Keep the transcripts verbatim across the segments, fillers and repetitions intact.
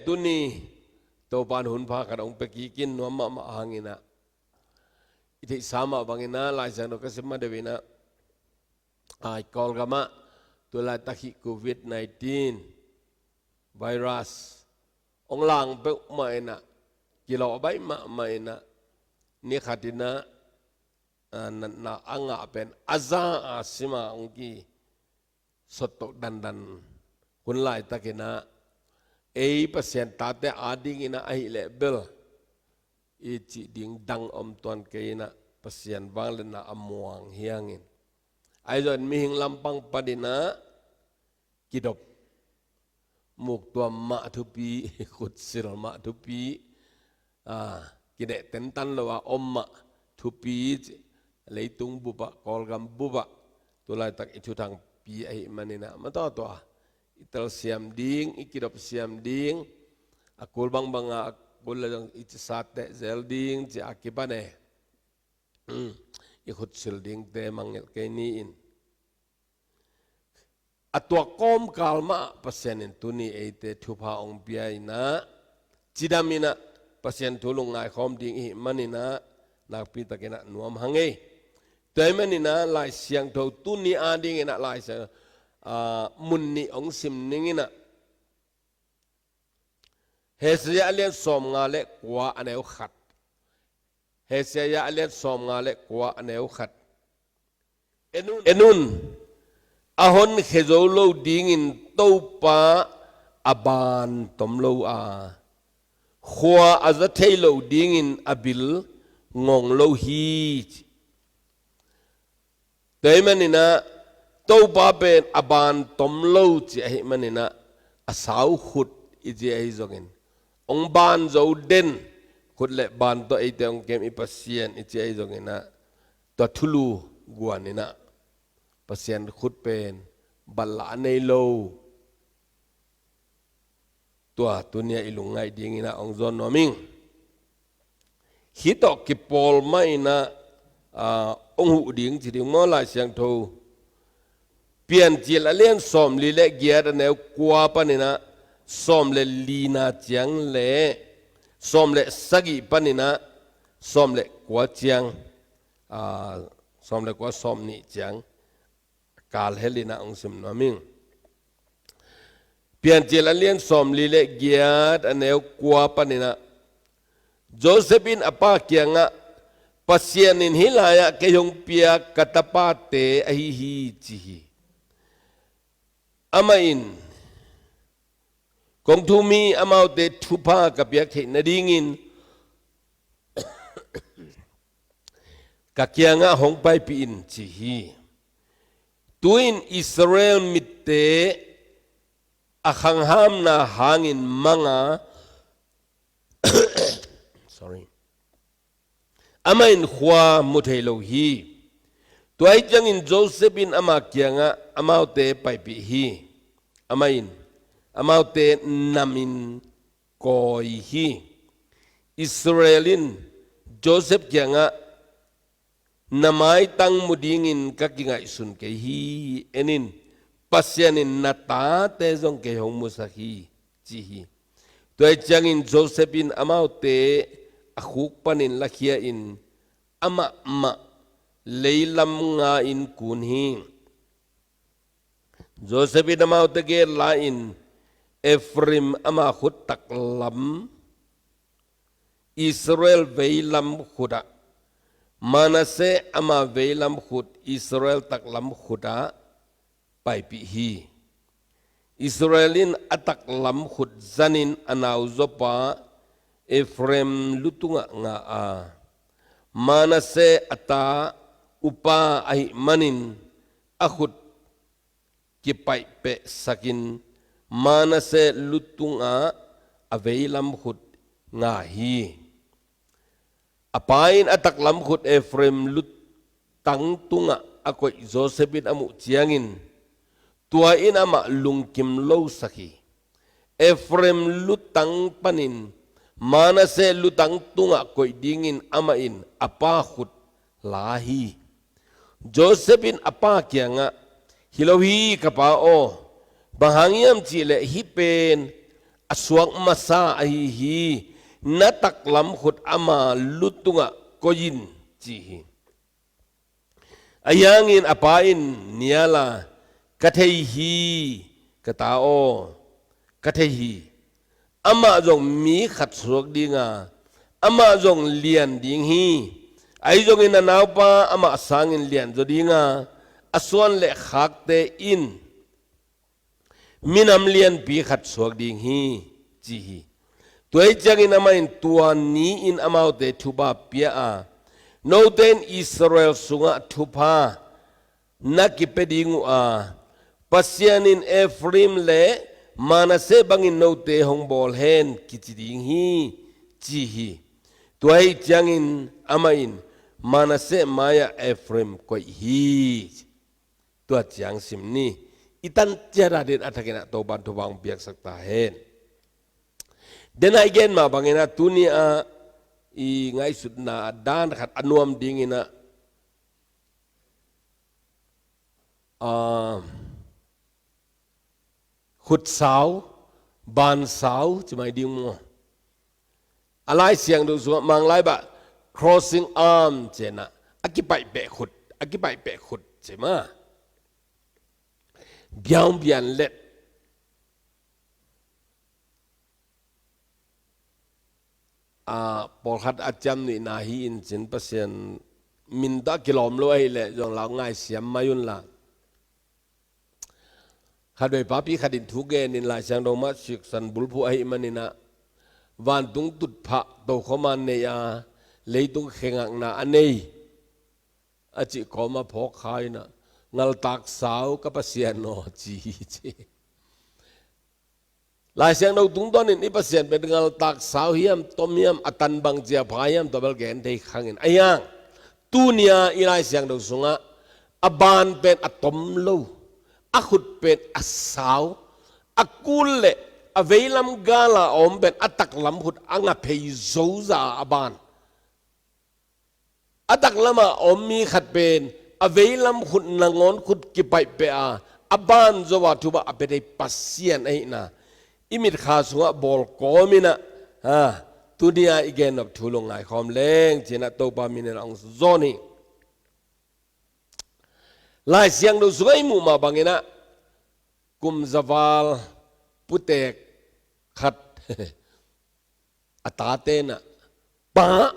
Tuni Topa'n hun pha khat hong pia kikin nuam mahmah hangin ah, i theihsa mah bangin ah, Lai Siangtho ka sim ma deuh in ah, a, i Kawlgam ah tu laitak hih covid nineteen virus hong lang peuhmah in ah, kilawh baih mahmah in ah, ni khat in ah, a, natna a ngah pen a za a sim a hong kisot toh dandan hun laitakin ah, ei Pasian tate adingin ah ahih leh bel i cih ding dang om tuan kei in ah, Pasian vangliatna a muang hi hangin, ahi zongin mihing lampang panin ah kidop muktuam mah thupi, khutsil mah thupi, a, kineh tentan lo a om mah thupi, leitung bup ah, Kawlgam bup ah tu laitak i thuthangpi ahih manin ah, mah tawh tawh a, i telsiam ding, i kidopsiam ding, a kul bangbang a, a kul leh zong i cisat teh zel ding ci a kipan e, i khutsil dingte mangngilh kei ni in. A tuak kawmkal mah Pasian in tuni eite thupha hong pia in ah, cidam in ah Pasian thu lungngai khawm ding i hih manin ah, nakpi takin ah nuam hang ei. Tua ahih manin ah Lai Siangtho tuni adingin ah Lai Siangtho, a, mun nih hong sim ning in ah, Hosea a lian sawmnga leh kua, a neu khat. Hosea a lian sawmnga leh kua, a neu khat. En un, en un, a honkhia zo lo dingin Topa a ban tom lo a, khua a za thei lo dingin a bil ngong lo hi. Tua ahih manin ah, Topa pen a ban tom lo ci ahih manin ah, a sau khut i ci ahi zongin, hong ban zo den, khut leh ban tawh eite hong kem i Pasian i ci ahi zongin ah, tua thulu guan in ah, Pasian khut pen batlah a nei lo. Tua tuni a i lungngaih dingin ah hong zawn nuam ing. Hih tawh kipawl mah in ah, a, hong huh ding ci ding maw, Lai Siangtho Piancil a lian sawmli leh giat, a neu kua panin ah sawm leh lina ciang leh sawm leh sagih panin ah sawm leh kua ciang, a, sawm leh kua, sawmnih ciang kal hel in ah hong sim nuam ing. Piancil a lian sawmli leh giat, a neu kua panin ah, Joseph in a pa kiangah, Pasian in hih lai-ah kei hong piak ka tapate ahi hi, ci hi. Amah in, kong thum hi, amaute thupha ka piak theih nadingin ka kiangah hong paipih in, ci hi. Tu-in Israel mitte a khanghamna hangin mang a, sorry, amah in khua mu thei lo hi. Tua ahih ciangin Joseph in ama kiangah amaute paipih hi. Amah in amaute namin kawi hi. Israel in Joseph kiangah, na maitang mu dingin ka kingaihsun kei hi. En in, Pasian in na tate zong kei hong musak hi, ci hi. Tua ahih ciangin Joseph in amaute a khuk panin lakhia-in amah mah leilam nga-in kun hi. Joseph in amaute gen la-in, Ephraim ama khut taklam Israel veilam khutah, Manasseh ama veilam khut Israel taklam khutah paipih hi. Israel in a taklam khut zanin a nauzopa Ephraim lu tungah nga a, Manasseh a ta upa ahih manin a khut kipaihpehsakin Manasseh lu tungah a veilam khut nga hi. A pa in a taklam khut Ephraim lu tang tungah a koih Joseph in a muh ciangin, tua in amah lungkim losak hi. Ephraim lu tang panin Manasseh lu tang tungah koih dingin amah in a pa khut la hi. Joseph in a pa kiangah, hi lo hi, ka pa aw, bang hang hiam cih leh hih pen a suak masa ahi hi. Na taklam khut ama lu tungah koih in, ci hi. Ahi hangin a pa in nial a, ka thei hi, ka ta aw, ka thei hi. Amah zong mi khat suak ding a, amah zong lian ding hi. Ahi zongin a naupa amah sangin lian zaw ding a, a suan le khakte in minam lianpi khat suak ding hi, ci hi. Tua ahih ciangin amah in tua ni-in amaute thupha pia a, note in Israel sungah thupha na kipia ding uh a, Pasian in Efraim le Manasseh bangin note hong bawl hen, kici ding hi, ci hi. Tua ahih ciangin amah in Manasseh mai-ah Efraim koih hi. Tua ciang sim ni. I tan ciat a din a thakin ah Topa'n thupha hong piaksak ta hen. Denah i gen mah bangin ah tuni-ah i ngaihsutna a dan khat a nuam dingin ah, ah, khutsau, bansau ci mai ding maw? A Lai Siangtho sungah Manglai bah crossing arm ci-in ah, a kipaihpeh khut, a kipaihpeh khut ci mah. Biaungbian let. A, pawlkhat a ciamnuihna hi in cin Pasian min tawh a kilawm lo ahih leh zong lau ngaisiam mai un la. Khatvei papi khat in thu gen in Lai Siangtho mah siksan bulphuh ahih manin ah, vantung tutphah tokhom a nei a, leitung khe ngakna a nei, a cih kawm a phawk kha in ah, ngaltak sau ka Pasian aw, ci hi ci. Lai Siangtho tungtawnin i Pasian pen ngaltak sau hiam, tom hiam, a tan bang ci a pha hiam, tua bel gen thei khang in. Ahi hang, tuni-a i Lai Siangtho sungah a ban pen a tom lo, a khut pen a sau, a kul le a veilam gal a om pen a taklam khut a nga phei zoza a ban. A taklam a om mi khat pen a veilam khut nangawn khut kipaihpeh a, a ban zo a thupha a pia thei Pasian ahihna i mitkha sungah bawl kawm in ah, ha, tuni-a i gennop thu lungngai khawm leng ci-in ah Topa min in ah hong zawn hi. Lai Siangtho sungah i muh mah bangin ah, kum za val putek khat a tate in ah, pa,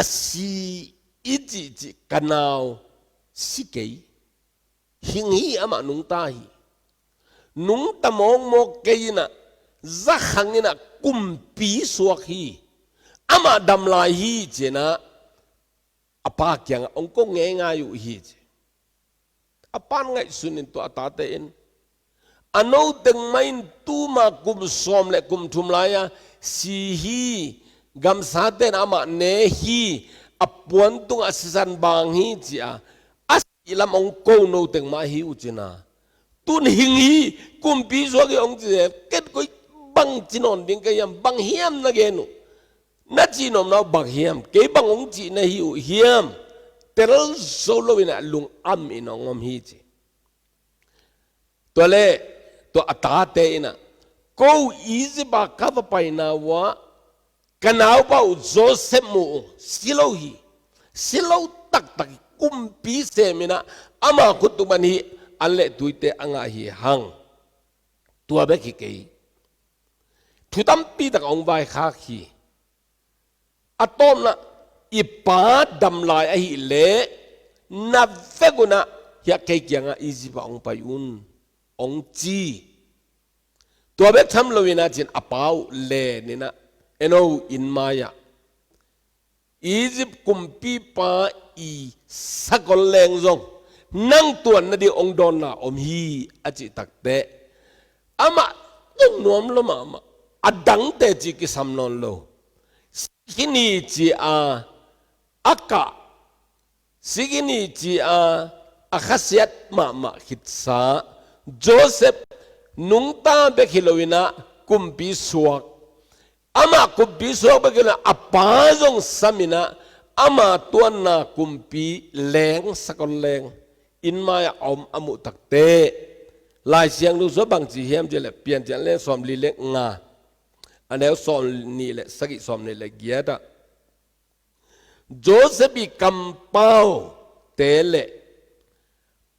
a si i cihcih ka nau si kei. Hing hi, amah nungta hi. Nungta mawkmawk kei in ah, za khang in ah kumpi suak hi. Amah dam lai hi ci-in ah, a pa kiangah hong ko ngeingai uh hi ci. A pa'n ngaihsun in tua a tate in, a no teng mah in tuma kum sawm le kum thum lai-a si hi, gamsate in amah ne hi, a puan tungah sisan bang hi ci-a, a sih lam hong ko no teng mah hi uh ci-in ah. Tun hing hi, kumpi suak hi hong ci leh, ken koi bang ci nawn ding ka hiam, bang hiam na gen uh. Na cih nopna uh bang hiam, kei bang hong cih na hi uh hiam, tel zo lo in ah lungam in hong om hi ci. Tua leh, tua a tate in ah, ko Egypt a ka va paina uah, ka naupa uh Joseph mu ung, si lo hi, si lo taktak hi, kumpi sem in ah, ama khut tung pan hi, an le tuite a ngah hi hang. Tua bek hi kei. Thu tampi tak hong vaikhak hi. A tawpna, i pa dam lai ahih leh, na vek un ah, hiah kei kiangah Egypt ah hong pai un, hong ci. Tua bek tham lo in ah ci-in a pa uh len in ah, eno inn mai-ah, Egypt kumpipa i sakol leng zong nang tuan nading hong dawnna om hi, a cih takteh, amah zong nuam lo mahmah, a dangte cih kisam nawn lo. Si khin hi ci-a a kah, si khin hi ci-a a khasiat mahmah khitsa Joseph nungta bek hi lo in ah kumpi suak. Amah kumpi suak bek hi lo in ah a pa zong sam in ah ama tuanna kumpi leng, sakol leng, inn mai-ah a om a muh takteh, Lai Siangtho sungah bangci hiam cih leh Piancil a lian sawmli le nga, a neu sawmnih le sagih, sawmnih le giat ah, Joseph i kampaute le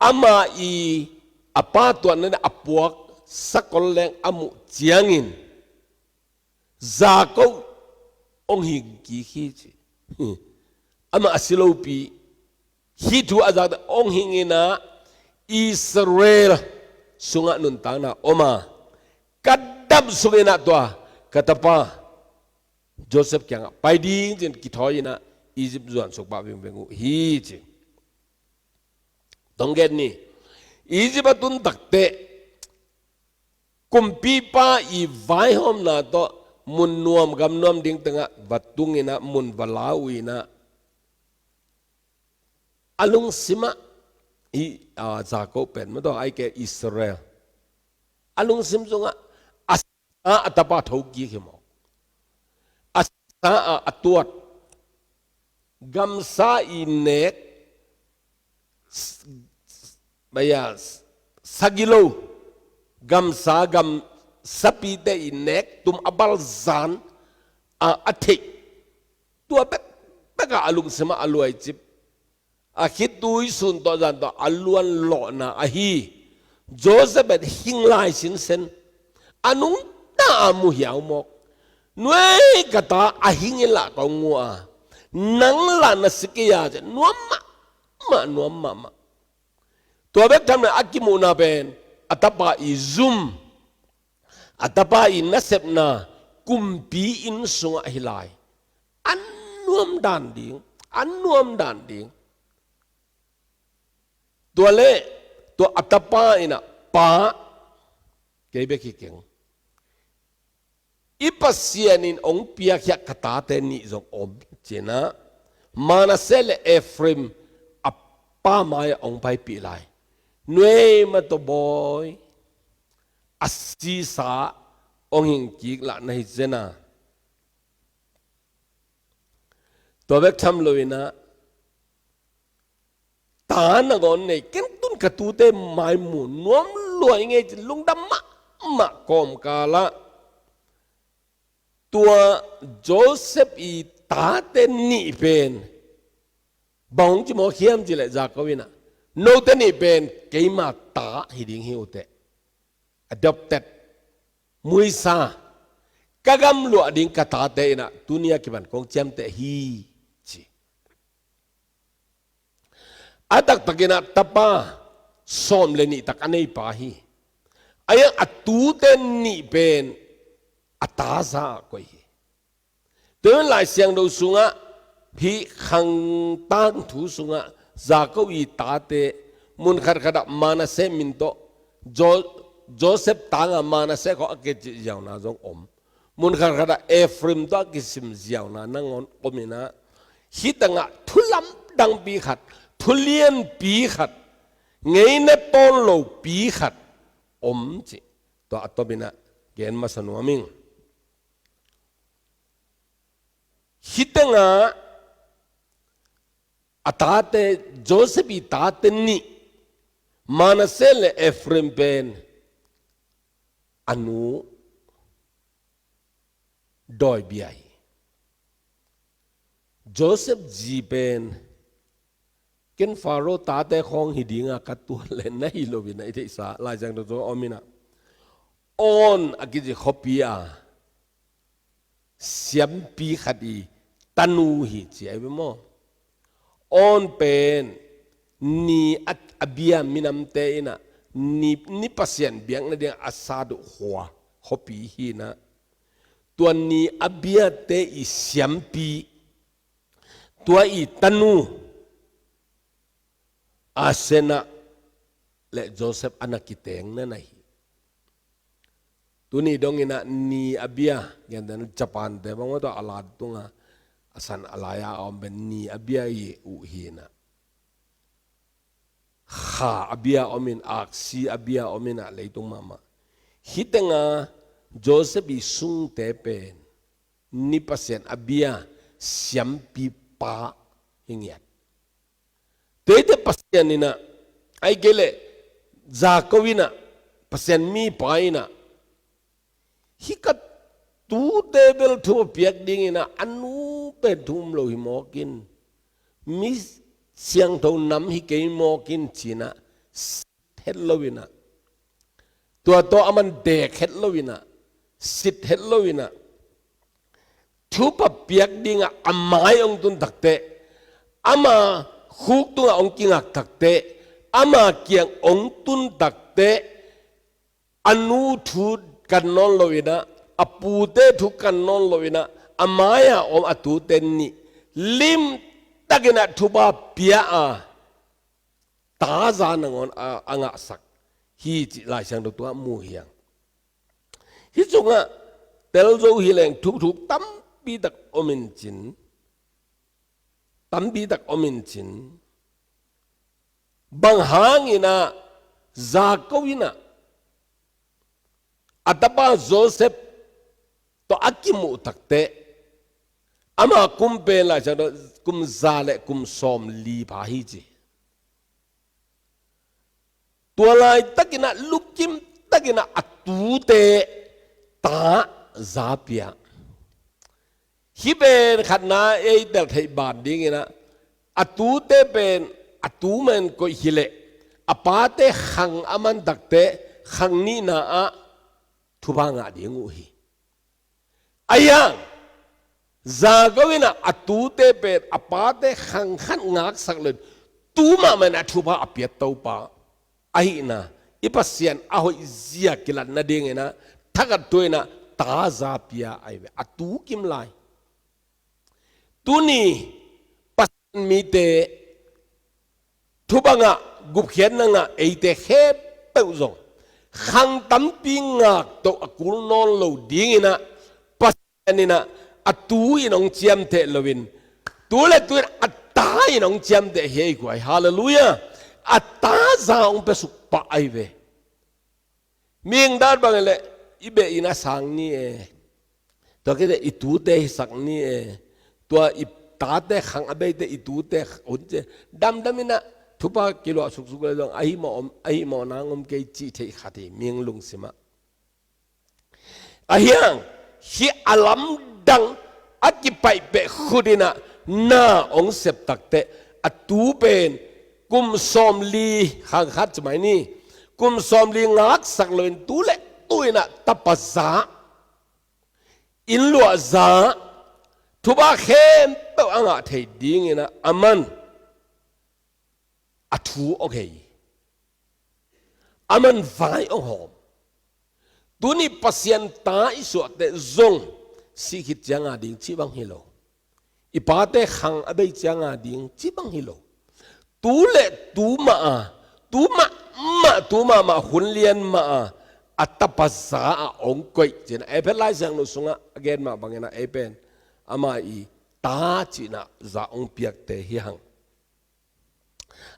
ama i a pa tuatna a puak sakol leng a muh ciangin Jakob hong hing kik hi ci. Amah a si lopi, hih thu a zakte hong hing in ah Israel sungah nuntakna om a, ka dam sungin ah tua ka tapa Joseph kiangah pai ding ci-in kithawi in ah Egypt zuan suk pah vingveng uh hi ci. Tawng gen ni, Egypt a tun takteh kumpipa i vaihawmna tawh mun nuam gam nuam ding tengah va tung in ah, mun va la uh in ah, a lungsim ah, i, a, Jakob pen, mah tawh ai ke Israel, a lungsim sungah a sa a tapa tho kik hi mawk. A sa a, a tuat, gamsa i nek, s-, s-, baya, s-, sagilo, gamsa, gamsapite i nek tum a balzan a, a theih. Tua bekbek a a lungsim ah a luaicip, a khitui sun tawh zan tawh a luanlawhna ahi Joseph in hing lai sinsen, a nungta a mu hiau mawk. Nuai ka ta, a hing in lah kong mu a, nang lah na si kei a ci, nuam mahmah, nuam mahmah. Tua bek tham lo in a kimuhna pen a tapa i zum, a tapa i nasepna kumpi inn sungah hi lai. A nuam dan ding, a nuam dan ding. Tua leh tua a tapa in ah, pa, kei bek hi keng, i Pasian in hong piakhia ka tate nih zong om ci-in ah, Manasseh le Ephraim a pa mai-ah hong paipih lai. Nuai mah tawh bawi, a sisa hong hing kik lah na hi zen a. Tua bek tham lo in ah, ta nangawn nei, ken tun ka tute mai mu nuam lua ing ei ci-in lungdam mahmah kawmkal ah, tua Joseph i tate nih pen bang hong ci mawk hiam cih leh, Jakob in ah, note nih pen keima ta hi ding hi uh teh, adopted, muisa, ka gamluah ding ka tate in ah tuni a kipan kong ciamteh hi ci. A taktak in ah tapa sawm le nih tak a neipa hi. A iang a tute nih pen a ta za ah koih hi. Tua in Lai Siangtho sungah, hih Khang Tangthu sungah Jakob i tate, mun khatkhat ah Manasseh min tawh, Jo-, Joseph tangah Manasseh khawng a kicih ziauna zong om. Mun khatkhat ah Ephraim tawh a kisim ziauna nangawn om in ah, hih tengah thu lamdangpi khat, thu lianpi khat, ngeina tawn lopi khat om cih tua a tawp in ah gen masa nuam ing. Hih tengah a tate, Joseph i tate nih, Manasseh le Ephraim pen a nu dawibia hi. Joseph zi pen, ken Pharaoh tate khawng hi ding a ka tuat leh na hi lo in ah i theihsa, Lai Siangtho tawh om in ah, On a kici khuapi a siampi khat i tanu hi ci ahi ve maw. On pen ni a, a bia minamte in ah ni, ni Pasian biakna ding a sat uh khua, khuapi hi in ah, tua ni a biate i siampi, tua i tanu Asenah le Joseph a na kiteng na na hi. Tuni dong in ah ni a bia, gentehna Japan te bang mah tawh a la tungah a san a lai-a a om pen ni a bia i uh hi in ah, kha a bia om in, aksi a bia om in ah, leitung mahmah. Hih tengah Joseph i sungte pen ni Pasian a bia siampipa hi ngiat. Tuate Pasian in ah, ahih kei leh Jakob in ah, Pasian mipa in ah, hih ka tute bel thu a piak dingin ah, a nu pen thu um lo hi mawk in, mi siangtho nam hi kei mawk in ci-in ah, sit het lo in ah, tua tawh aman dek het lo in ah, sit het lo in ah, thupha piak dingah a mai hong tun takteh, ama khuk tungah hong kingak takteh, ama kiang hong tun takteh, a nu thu kan nawn lo in ah, a pute thu kan nawn lo in ah, a mai-ah om a tute nih limtakin ah thupha pia a, taza nangawn a, a ngahsak hi cih Lai Siangtho tungah mu hi hang. Hih sungah tel zo hi leng thukthuk tampi tak om in cin, tampi tak om in cin, bang hangin ah Jakob in ah a tapa Joseph tawh a kimuh takteh, ama kum pen Lai Siangtho kum za le kum sawmli pha hi ci. Tua laitakin ah, lukim takin ah a tute ta za pia. Hih pen khatna ei tel theih ban dingin ah, a tute pen a tu man koih hi leh, a pate khang a man takteh, khang nihna ah thupha ngah ding uh hi. Ahi hang, Jakob in ah a tute pen a pate khang khat ngaksak lo in, tu mahmah in ah thupha a piat Topa ahihna, i Pasian a hoih zia kilat nadingin ah, thakhat thu in ah taza pia ahi ve. A tu kim lai. Tuni Pasian mite, thupha ngah, gupkhiatna ngah eite khempeuh zong, khang tampi ngak tawh a kul nawn lo dingin ah, Pasian in ah a tu in hong ciamteh lo in, tu le tu in a ta in hong ciamteh hi ei guai. Halleluiah. A taza hong pia suk pah ahi ve. Mihing dan bang hi leh, i beh in a sang ni e. Tua khit teh i tute hisak ni e. Tua i tate khang a beite i tute hun ci. Damdam in ah thupha kiluah suksuk le zong, ahi mawh om, ahi mawh nang om kei cih theih khat hi, mihing lungsim ah. Ahi hang, hih a lamdang a kipaih peh khut in ah na hong sep takteh, a tu pen kum sawmli, khang khat ci mai ni, kum sawmli ngaksak lo in tu le tu in ah tapa za, inn luah za, thupha khempeuh a ngah thei dingin ah aman a thu hong hei, aman vai hong hawm. Tuni Pasian ta i suahte zong sih khit ciang a ding cih bang hi lo. I pate khang a bei ciang a ding cih bang hi lo. Tu le tu mah a, tu mahmah, tu mahmah hun lian mah a, a tapa za ah hong koih ci-in ah, Efesa Lai Siangtho sungah a gen mah bangin ah ei pen ama i ta cihna za hong piakte hi hang.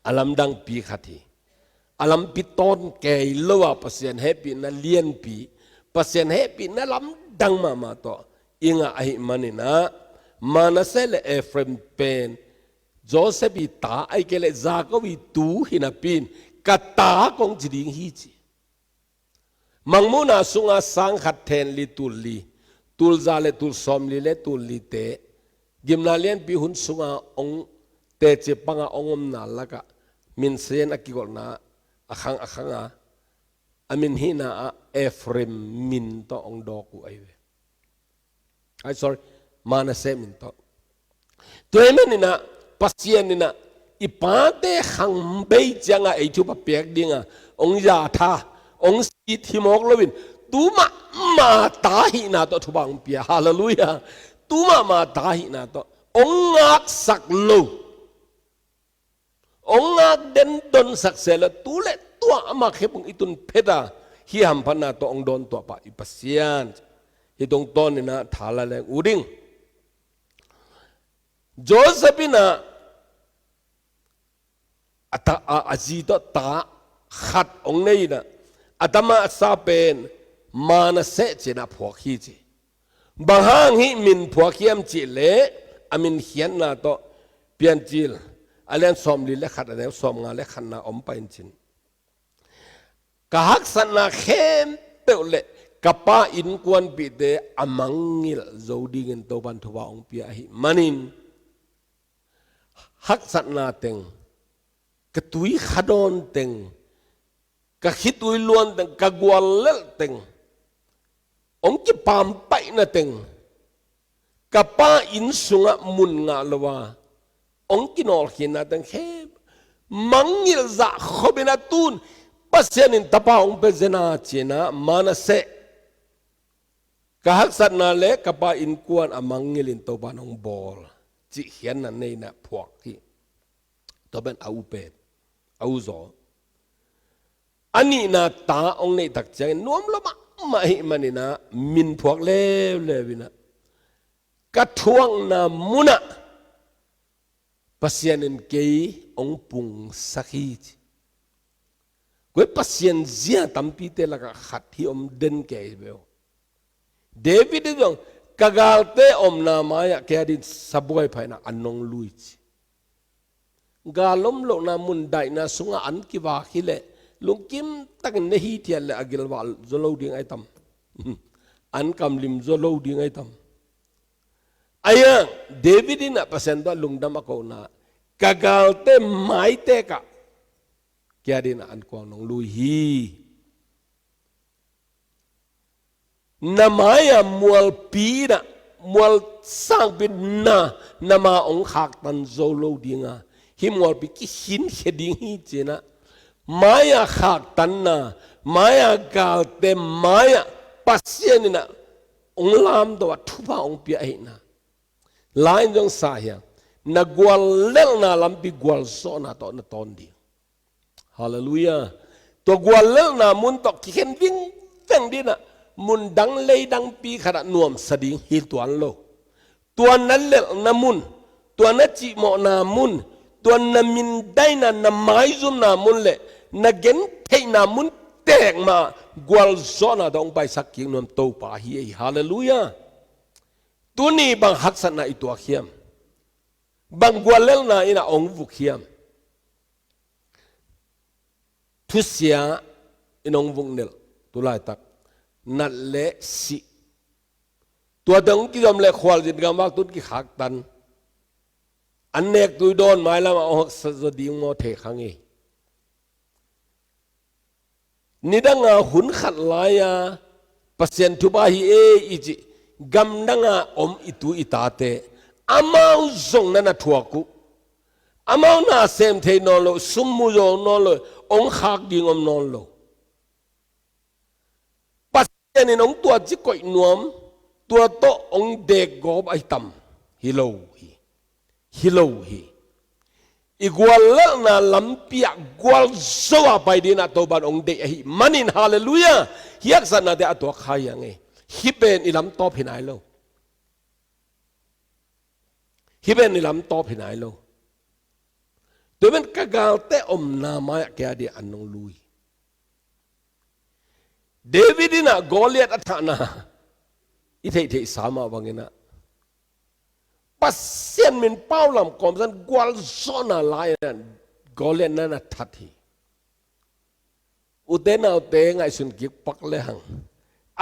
A lamdangpi khat hi. A lampi tawn kei lo a Pasian hehpihna lianpi, Pasian hehpihna lamdang mahmah tawh i ngah ahih manin ah, Manasseh le Ephraim pen Joseph i ta, ahih kei leh Jakob i tu hi napi in, ka ta kong ci ding hi ci. Mangmuhna sungah sang khat then li tul li, tul za le tul sawmli le tul lite, gimna lianpi hun sungah hong teci pangah hong omna lakah, min sen a kigolhna a khang a khang a, a min hihna ah Ephraim min tawh hong dawk uh ahi ve. Ai, sorry, Manasseh min tawh. Tua ahih manin ah, Pasian in ah, i pate khang bei ciang a ei thupha piak ding a, hong zatha, hong sit hi mawk lo in, tu mahmah ta hihna tawh thupha hong pia. Halleluiah. Tu mahmah ta hihna tawh hong ngaksak lo, hong ngak den donsak se lo, tu le tu ah ama khepung i tun phet a, hih hamphatna tawh hong dawn tuah pah i Pasian. Hih tungtawn in ah tha la leng uh ding. Joseph in ah a ta, a, a zi tawh ta khat hong nei in ah, a ta masa pen Manasseh ci-in ah phuak hi ci. Bang hang hih min phuak hiam cih leh, a min khiatna tawh Piancil a lian sawmli le khat, a neu sawmnga le khatna om pah in cin. ka haksatna khempeuh le ka pa innkuanpihte a mangngilh zo dingin Topan thupha hong pia ahih manin, haksatna teng, ka tui khadawn teng, ka khitui luan teng, ka guallelh teng, hong kipampaihna teng, ka pa inn sungah mun ngah lo a hong kinawlkhinna teng khem mangngilh zah khopin a tun Pasian in tapa hong pia zen a ci-in ah, Manasseh, ka haksatna le ka pa innkuan a mangngilhin Topan hong bawl, cih khiatna nei-in ah phuak hi. Tua pen a u pen, a u zaw. A nihna ta hong neih tak ciangin nuam lua mahmah ahih manin ah, min phuak leuleu in ah, ka thuakna munah Pasian in kei hong pungsak hi ci. Koi Pasian zia tampite lakah khat hi om den kei hi ve aw. David in zong, ka galte omna mai-ah kei adingin sabuai pha in ah an hong lui ci. Gal om lohna mun daihna sungah an kivak hi leh, lungkim takin na hithiat leh a gilvah zaw lo ding ahi tam. An kamlim zaw lo ding ahi tam. Ahi hang David in ah Pasian tawh lungdam a kohna, ka galte maitekah kei adingin ah an kuang hong lui hi. Na mai-a mualpi in ah, mual sangpi in ah, na ma hong khaktan zo lo ding a, hih mualpi kikhinkhia ding hi ci-in ah, mai-a khaktanna, mai-a galte mai-ah Pasian in ah hong lamto a, thupha hong pia ahihna. La-in zong sa hi a, na guallelhna lampi gualzawhna tawh na tawn ding. Halleluiah. Tua guallelhna mun tawh kikhen vingveng ding in ah, mun dang lei dangpi khatah nuamsa ding hi tuan lo. Tua na lelhna mun, tua na cihmawhna mun, tua na mindaina, na maizumna mun le na gentheihna mun tek mah gualzawhna tawh hong paisak kik nuam Topa hi ei. Halleluiah. Tuni bang haksatna i tuak hiam? Bang guallelhna in ah hong vuk hiam? Thusia in hong vuk nelh, tu laitak, nat le sih. Tua teng hong kizom leh khualzin gamvak tun kikhaktan. An nek tui dawn mailam ah hong haksa zaw ding maw, thei kha ngei. Nidanga hun khat lai-a Pasian thupha hi ei i cih gamdanga om i tu i tate, amau zong na na thuak uh. Amau na sem thei nawn lo, sum mu zo nawn lo, hong khak ding om nawn lo. Pasian in hong tuaci koih nuam, tua tawh hong dek gawp ahi tam? Hi lo hi. Hi lo hi. I guallelhna lampi ah gualzo a pai ding in ah Topan hong deih ahih manin, halleluiah, hih haksatnate a tuak kha hi hang ei. Hih pen i lamtawp hi nai lo. Hih pen i lamtawp hi nai lo. Tua pen ka galte omna mai-ah kei adingin an hong lui. David in ah Goliath a thahna i theihtheihsa mah bangin ah, Pasian min paulam kawmsan gualzawhna lai-in ah Goliath na na that hi. Ute naute ngaihsun kik pak lehang,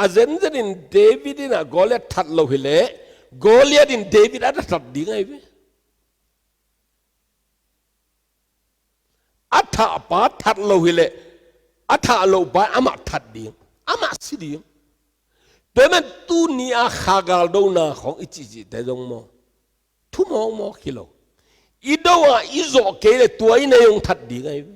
a zenzenin David in ah Goliath that lo hileh, Goliath in David a na that ding ahi ve. A thahpa that lo hileh, a thah lohpa in amah that ding, amah si ding. Tua ahih manin tuni-a kha galdona khawng i cihcihte zong maw, thu mawkmawk hi lo. I do a i zawh kei leh tua i na hong that ding ahi ve.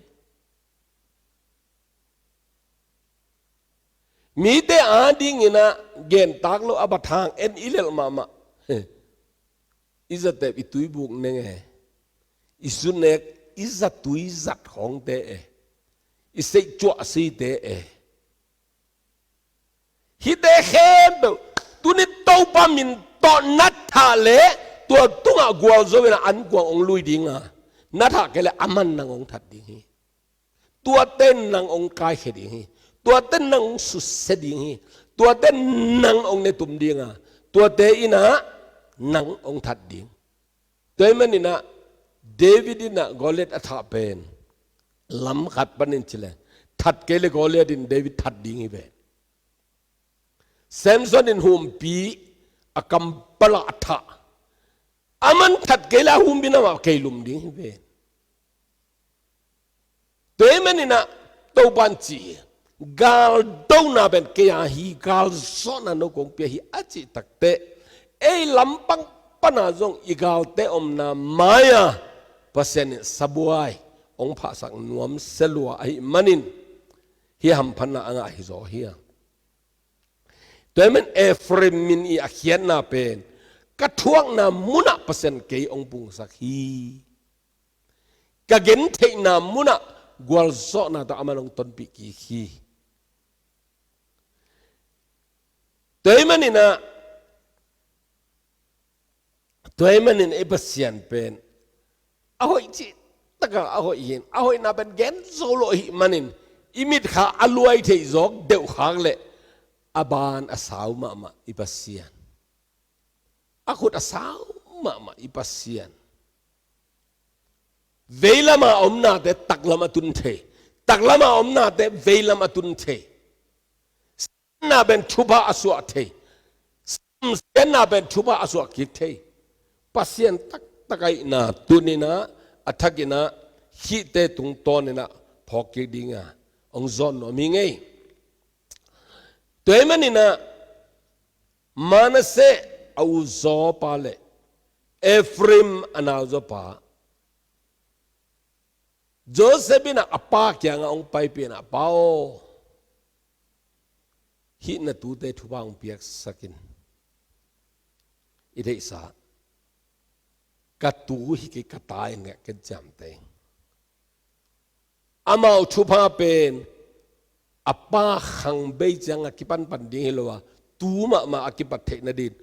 Mite adingin ah gentak lo a bathang en i lelh mahmah. I zatep i tuibuk neng e, i sunek, i zatui zat khawngte e, i seihcuah site e. Hihte khempeuh tuni Topa min tawh na thah leh, tua tungah gualzo in ah an kuang hong lui ding a, na thah kei leh aman nang hong that ding hi. Tuate nang hong kaikhia ding hi. Tuate nang hong susia ding hi. Tuate nang hong netum ding a, tuate in ah nang hong that ding. Tua ahih manin ah David in ah Goliath a thah pen lam khat panin ci leh, That kei le Goliath in David that ding hi ve. Samson in humpi a kampala a thah. Aman that kei le a humpi namah kei lum ding hi ve. Tua ahih manin ah Topa'n ci hi, gal dona pen kei a hi, gal zawhna no kong pia hi a cih takteh, ei lampang pana zong i galte omna mai-a Pasian in sabuai hong phahsak nuam se lua ahih manin, hih hamphatna a ngah hi zaw hi a. Tua ahih manin Efraim min i a khiatna pen, ka thuakna munah Pasian kei hong pungsak hi. Ka gentheihna munah gualzawhna tawh aman hong tonpih kik hi. Tua ahih manin ah, tua ahih manin ei Pasian pen a hoih cih takah a hoih hi in, a hoihna pen gen zo lo ahih manin, i mitkha a luai theih zawk deuh khak leh a ban a sau mahmah i Pasian. A khut a sau mahmah i Pasian. Veilam a omnate taklam a tun thei. Taklam a omnate veilam a tun thei. Siatna pen thupha a suah thei. Samsiatna pen thupha a suah kik thei. Pasian taktak ahihna tuni-in ah, a thakin ah, hihte tungtawnin ah phawk kik ding a hong zawn nuam hi ing ei. Tua ahih manin ah, Manasseh a uzawpa le Efraim a nauzawpa, Joseph in ah a pa kiangah hong paipih in ah, "Pa aw, hih na tute thupha hong piaksak in. I theihsa, ka tu hi kei, ka ta hi ing, ken ciamteh ing. Amau thupha pen a pa khang bei ciangah kipanpan ding hi lo a, tu mahmah a kipat theih nadin,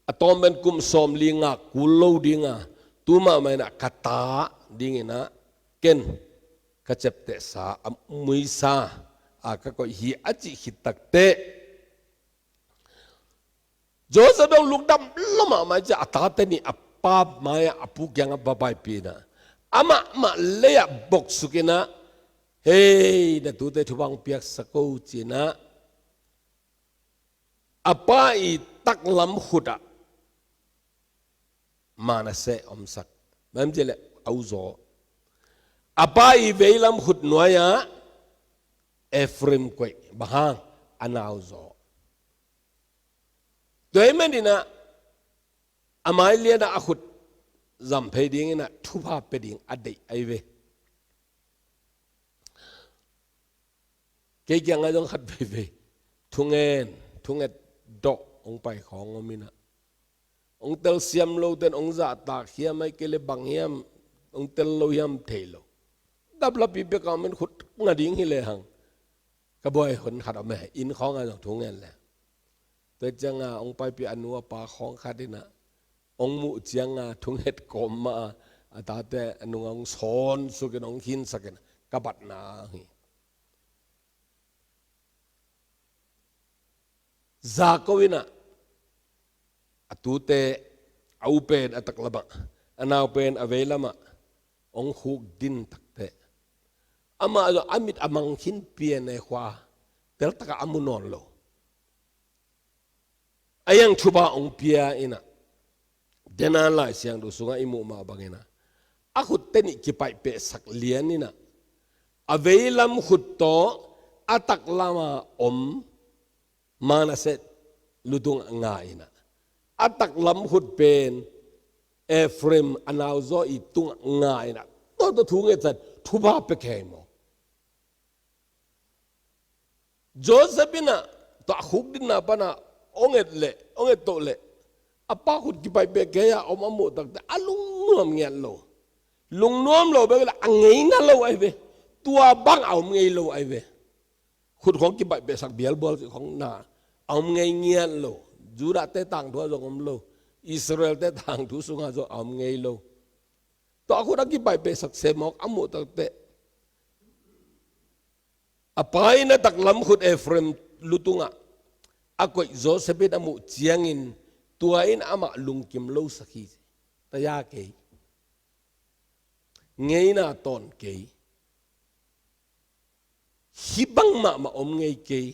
a tawm pen kum sawmli ngak kul lo ding a, tu mahmah in ah ka ta dingin ah ken ka ciaptehsa, a muisa a ka koih hi," a cih khit takteh, Joseph dong lungdam lua mahmah ciang, a tate nih a pa mai-ah a pu kiangah va paipih in ah, amah mah lei-ah boksuk in ah, "Hei, na tute thupha hong piaksak o," ci-in ah, a pa i taklam khut ah Manasseh omsak. Bang hiam cih leh a uzaw. A pa i veilam khut nuai-ah Efraim koih. Bang hang? A nauzaw. Tua ahih manin ah, a mai lian ah a khut zam phei dingin ah thupha pia ding a deih ahi ve. Kei kiangah zong khat veivei thungen, thunget dawh hong pai khawng om in ah, hong telsiam lote'n hong zahtak hiam, ahih kei leh bang hiam, hong tel lo hiam thei lo. Daplapih pek a om in, khut nga ding hi lehang, ka buai hun khat om e, inn khawngah zong thungen le. Tua ciangah hong paipih a nu a pa khawng khat in ah, hong muh ciangah thunget kawm mah a, a tate a nungah hong sawnsuk in, hong khinsak in, ka batna hi. Jakob in ah, a tute, a u pen a taklam ah, a nau pen a veilam ah hong khukdin takteh, amah zong a mit a mang khin pian e, khua teltak ah a mu nawn lo. A hiang thupha hong pia in ah, dena Lai Siangtho sungah i muh mah bangin ah, a khutte nih kipaihpehsak lian in ah, a veilam khut tawh a taklam a om Manasseh lu tungah nga in ah, a taklam khut pen Efraim a nauzaw i tungah nga in ah, tua tawh thu ngetsak, thupha pia kei maw. Joseph in ah, tua khukdinna pan ah hong et leh, hong et toh leh, a pa khut kipaihpeh kei a om a muh takteh, a lungnuam ngiat lo. Lungnuam lo bek leh, a ngeina lo ahi ve. Tua bang a om ngei lo ahi ve. Khut khawng kipaihpehsak, bialbual khawng na, a om ngei ngiat lo. Judah-te tangthu ah zong om lo. Israel-te tangthu sungah zong a om ngei lo. Tua khut a kipaihpehsak semawk a muh takteh, a pa in a taklam khut Efraim lu tungah a koih Joseph in a muh ciangin, tua in amah lungkim losak hi. Taya kei. Ngeina tawn kei. hih bang mahmah om ngei kei,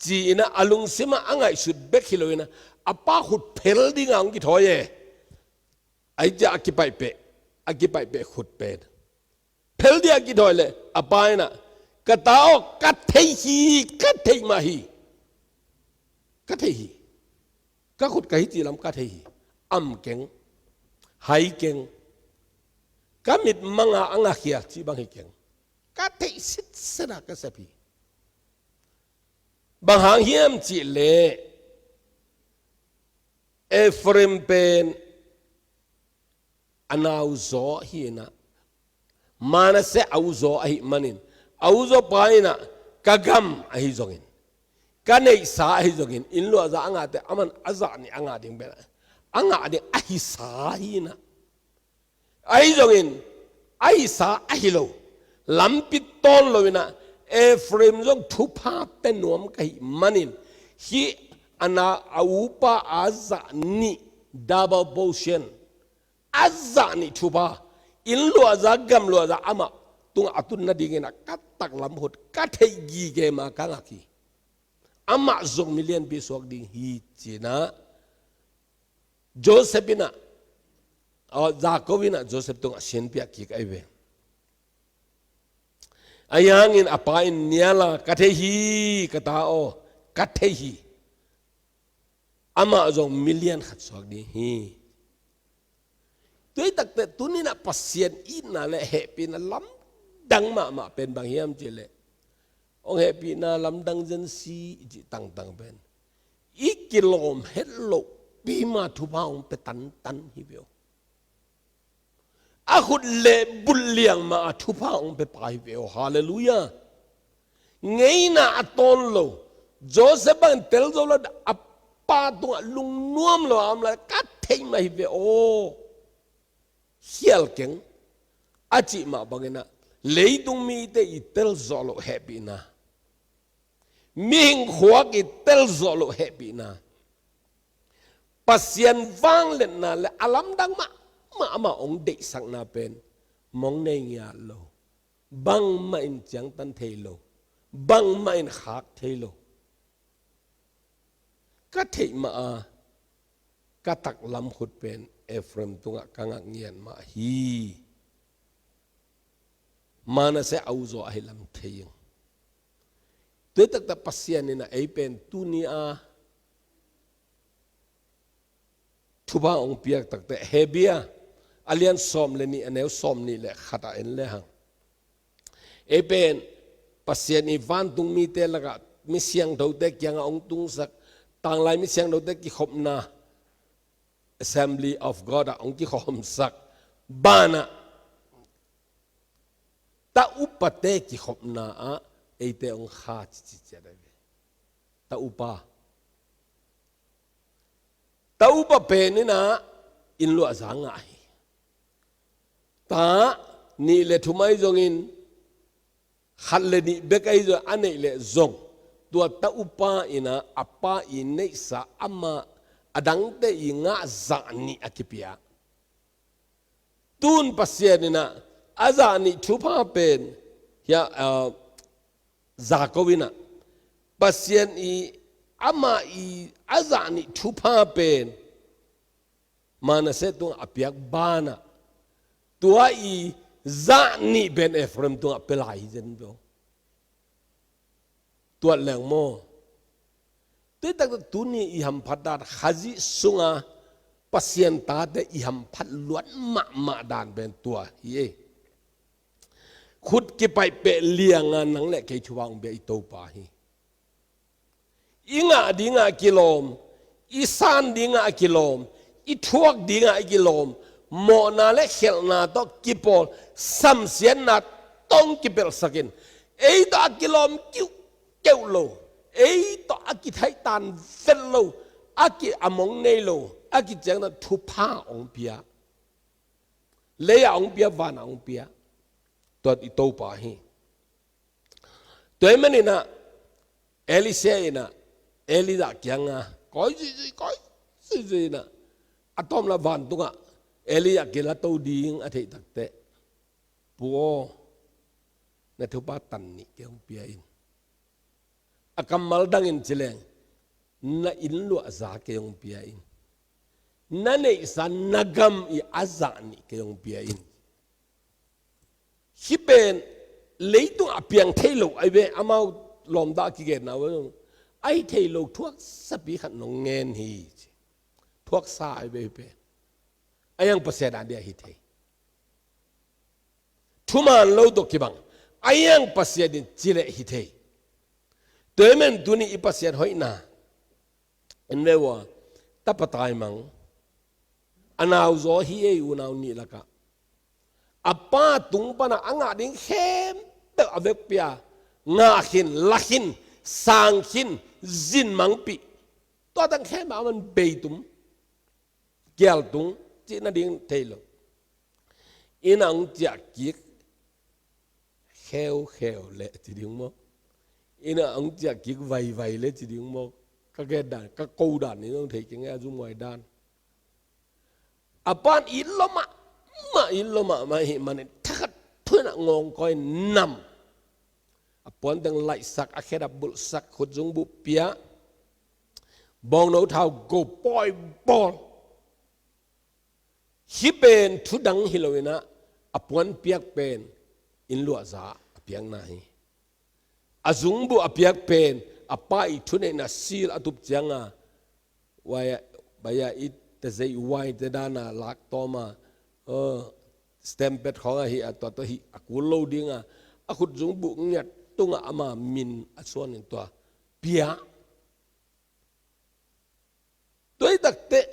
ci-in ah a lungsim ah a ngaihsut bek hi lo-in ah, a pa khut phel ding a hong kithawi e. Ahih ciang a kipaih peh, a kipaih peh khut pen phel ding a kithawi leh, a pa in ah, "Ka ta aw, ka thei hi, ka thei mah hi. Ka thei hi. Ka khut ka hih cih lam ka thei hi. Am keng, hai keng. Ka mit mang a a ngakhia cih bang hi keng. Ka theih sitset a ka sep hi." Bang hang hiam cih leh, Efraim pen a nauzaw hi-in ah, Manasseh a uzaw ahih manin, a uzaw pa in ah, "Ka gam ahi zongin, ka neihsa ahi zongin, inn luahza a ngahte aman a zah nih a ngah ding pen, a ngah ding a hisa hi-in ah, ahi zongin, a hisa ahi lo, lampi tawn lo-in ah, Efraim zong thupha pia nuam ka hih manin, hih a na a upa a zah nih, double portion, a zah nih thupha, inn luahza, gam luahza amah tungah a tun nadingin ah ka taklam khut ka theih gige ma ka ngak hi. Amah zong mi lianpi suak ding hi," ci-in ah Joseph in ah, aw, Jacob in ah Joseph tungah sin piak kik ahi ve. Ahi hangin a pa in nial a, "Ka thei hi, ka ta aw, ka thei hi. Amah zong mi lian khat suak ding hi." Tua hi takteh tuni-in ah Pasian itna le hehpihna lamdang mahmah pen bang hiam cih leh, hong hehpihna lamdang zen si i cih tangtang pen, i kilawm het lohpi ma thupha hong pia tantan hi ve aw. A khut leh bulh liang ma a thupha hong pia pa hi ve aw. Halleluiah. Ngeina a tawn lo, Joseph bangin tel zo lo, a pa tungah lungnuam lo a om lai, "Ka theih mah hi ve aw. Khial keng," a cih mah bangin ah, leitung mite i tel zawh loh hehpihna, mihing khuak i tel zawh loh hehpihna, Pasian vangliatna le a lamdang mahmah, amah hong deihsakna pen mong nei ngiat lo, bangmah in ciangtan thei lo, bangmah in khak thei lo. "Ka theih mah a, ka taklam khut pen Efraim tungah ka ngak ngiat mah hi. Manasseh a uzaw ahi lam thei ing." Tua hi taktak Pasian in ah ei pen tuni a thupha hong piak takteh, Hebru a lian sawm le nih, a neu sawm nih le khat ah en lehang, ei pen Pasian i vantung mite lakah mi siangthote kiangah hong tungsak, tanglai mi siangthote kikhopna, Assembly of God ah hong kikhawmsak banah, ta upate kikhopna ah eite hong kha cici ciat ahi ve. Ta upa, ta upa pen in ah inn luahza ngah hi. Ta nih le thum ahi zongin, khat le nih bek ahi zong, a neih leh zong, tua ta upa in ah a pa i neihsa, amah a dangte i ngah zah nih a kipia. Tun Pasian in ah a zah nih thupha pen, hia, ah, Jacob in ah Pasian i, amah i a zah nih thupha pen Manasseh tungah a piak banah, tua i zah nih pen Efraim tungah pia lai hi zen ve aw. Tuat leng maw. Tua hi taktak tuni i hamphat dan, Khazih sunga Pasian tate i hamphat luat mahmah dan pen tua hi e. Khut kipaih peh lianga nang le kei thupha hong pia i Topa hi. I ngah dingah a kilawm, i san dingah a kilawm, i thuak dingah a kilawm, mawhna le khelhna tawh kipawl, samsiatna tawh hong kipelhsak in, ei tawh a kilawm kiuhkeuh lo, ei tawh a kithaihtan vet lo, a ki, a mong nei lo, a kiciangtan thupha hong pia. Lei ah hong pia, van ah hong pia. Tua i Topa hi. Tua ahih manin ah Elisha in ah Elijah kiangah kawi zuihzuih, kawi zuihzuih in ah, a tawmna vantungah Elijah kilato ding a theih takteh, "Pu aw, na thupha tan nih kei hong pia in. A kammal dangin ci leng, na inn luahza kei hong pia in. Na neihsa na gam i a zah nih kei hong pia in. Hih pen leitung a piang thei lo ahi ve, amau lawmta a kigenna uh a hi thei lo thuaksapi khat nong ngen hi ci. Thuaksa ahi ve hih pen. A hiang Pasian a dia hi thei. Thuman lo tawh kibang a hiang Pasian in ci leh hi thei. Tua hi men tuni i Pasian hoihna en ve ua, tapa taimang, a nauzaw hi ei, unau nih lakah a pa tung pana a ngah ding khempeuh a vekpi a, ngah khin, la khin, sang khin, zin mangpih. Tua tang khempeuh a man beitum, kialtung cih nading thei lo. Inn ah hong ciah kik kheukheu leh ci ding maw? Inn ah hong ciah kik vaivai leh ci ding maw? Ka gen dan, ka ko dan in hong thei keng e, a zumhuai dan. A pan it lua mahmah, it lua mahmah ahih manin thakhat thu-in ah ngawngkawi nam. A puan teng laihsak, a khedap bulhsak, khutzungbuh pia, bawngno thau go pawi bawl. Hih pen thu dang hi lo-in ah, a puan piak pen inn luahza a piakna hi. A zungbuh a piak pen a pa i thuneihna seal a tup cianga, wai, baya i tezei wai te dana lak tawma, eh, stamp pad khawng ahi a, tua tawh hih a kul lo dinga, a khutzungbuh ngiat tungah ama min a suanin tua pia. Tua hi takteh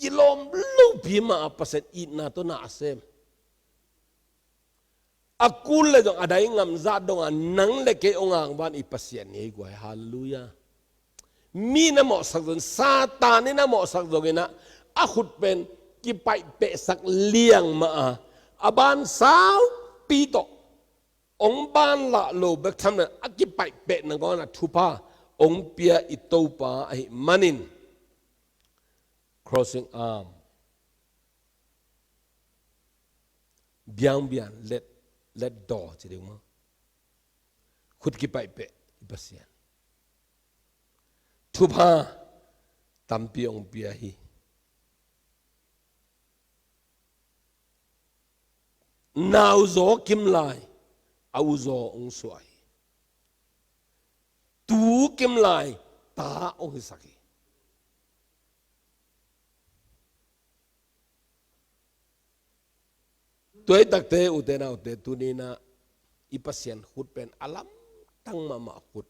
kilawm lopi mah a Pasian itna tawh na a sem. A kul le zong a dai ngamzah donga nang le kei hong angvan i Pasian hi ei guai. Halleluiah. Mi na mawhsak zong, Satan in a mawhsak zongin ah, a khut pen kipaihpehsak liang mah a, a ban saupi tawh hong ban lah lo bek tham lo-in a kipaihpeh nangawn a thupha hong pia i Topa ahih manin, crossing arm, biangbian, let, let daw ci ding maw? Khut kipaihpeh i Pasian. Thupha tampi hong pia hi. Nauzaw kimlai a uzaw hong suah hi. Tu kimlai ta hong hisak hi. Tua hi takte, ute naute, tuni-in ah i Pasian khut pen a lamdang mahmah khut.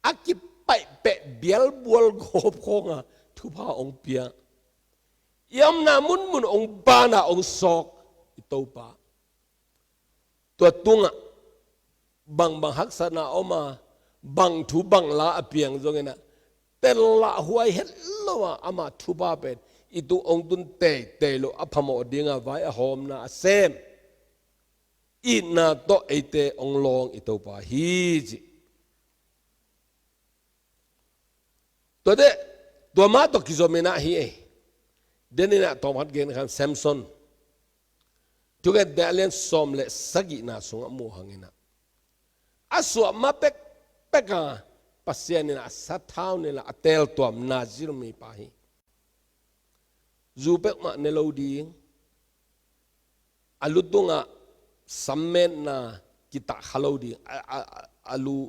A kipaihpeh bialbual gawp khawnga thupha hong pia. I omna munmun hong bana hong sawk i Topa. Tua tungah bangbang haksatna a om a, bang thu bang la a piang zongin ah, tel lah huai het lo a, ama thupha pen i tung hong tun teitei lo a phamawh dinga vai a hawmna a sem. Itna tawh eite hong lawng i Topa hi ci. Tuate, tua mah tawh kizom-in ah hi ei. Denin ah tawmkhat gen kha, Samson. Thugente a lian sawm le sagihna sungah muh hangin ah, a suah ma pekpek a, Pasian in ah a sathau ne la a teeltuam Nazir mipa hi. Zu peuhmah ne lo ding. A lu tungah sammetna kitah kha lo ding. A, a, a, a lu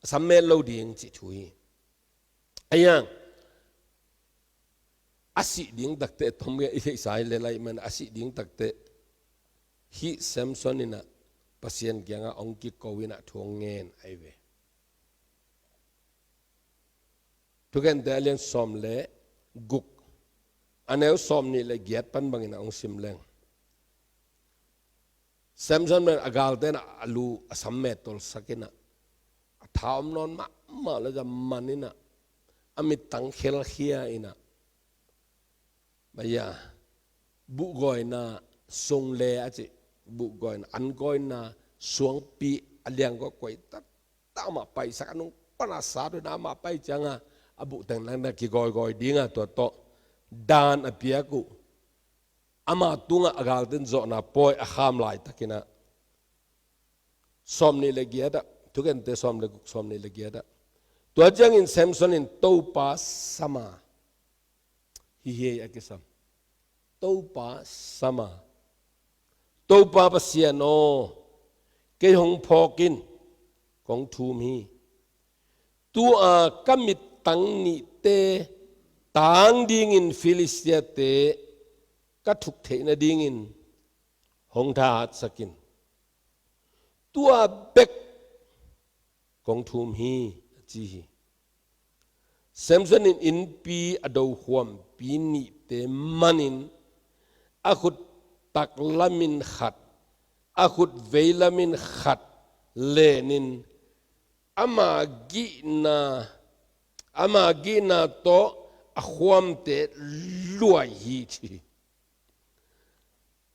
sammet lo ding cih thu hi. A hiang, a sih ding takteh, tom nge i theihsa hi le lai man, a sih ding takteh hih Samson in ah Pasian kiangah hong kiko in ah thu hong ngen ahi ve. Thugente a lian sawm le guk, a neu sawm nih le giat pan bangin ah hong sim leng, Samson pen a galte in ah a lu a sammet tolsak in ah, a tha om nawn mahmah lo zah man in ah, a mittang khelkhia in ah, baya, buhgawina, sungle a cih, buhgawina, angawina, suangpi a liang gawh kuai taktak mah paisak, a nung pana sat uh in ah amah pai cianga a buh teng langdang kigawigawi dinga tua tawh dan a piak uh. Ama tungah a galten zawhna pawi a kham laitakin ah, Sawmnih le giat ah, Thukente sawm le guk, sawmnih le giat ah. Tua ciangin Samson in Topa sam a, hi hi a kisam. Topa sam a, Topa Pasian aw, kei hong phawk in, kong thum hi. Tua ka mittang nihte tang dingin Filistiate ka thuk theih nadingin hong thahatsak in. Tua bek kong thum hi, a ci hi. Samson in innpi a do huampi nihte manin a khut taklamin khat, a khut veilamin khat lenin ama gihna, ama gihna tawh a huamte luai hi, ci hi.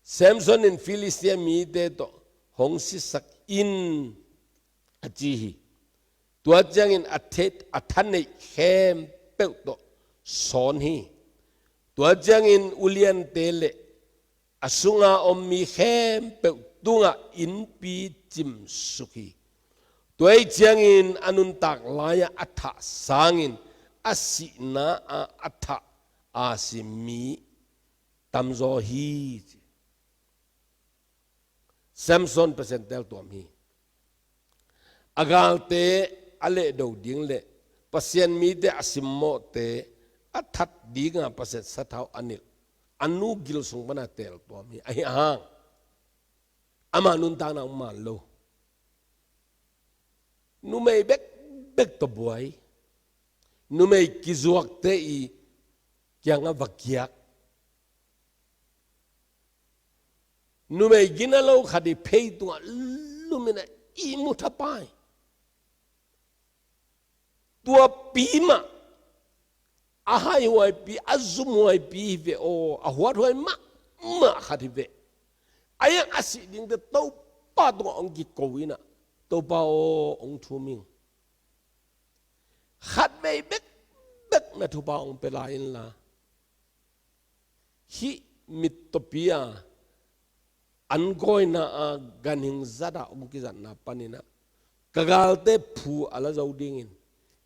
Samson in Filistia mite tawh hong sisak in, a ci hi. Tua ciangin a thet, a thaneih khempeuh tawh sawn hi. Tua ciangin uliante le a sunga om mi khempeuh tungah innpi cimsuk hi. Tua ih ciangin a nuntak lai-ah a thah sangin a sihna ah a thah a si mi tamzaw hi, ci. Samson Pasian teltuam hi. A galte a lehdo ding le Pasian mite a simmawhte a that dinga Pasian sathau a nilh a nu gil sung pana teltuam hi. Ahi hang ama nuntakna hong man lo. Numei bekbek tawh buai. Numei kizuakte i kiangah va kiak. Numei gina lo khat i phei tungah lumin a ihmu thapai. Tua pi mah a haihuaipi, a zumhuaipi hi ve aw, a huathuai mahmah khat hi ve. A iang a sih dingte Topa tungah hong kiko inah, Topa aw, hong thum ing. Khatvei bekbek na thupha hong pia lai inla. Hih mittawpi a an gawina a ganhing zat ah hong kizatna paninah ka galte phu a la zo dingin,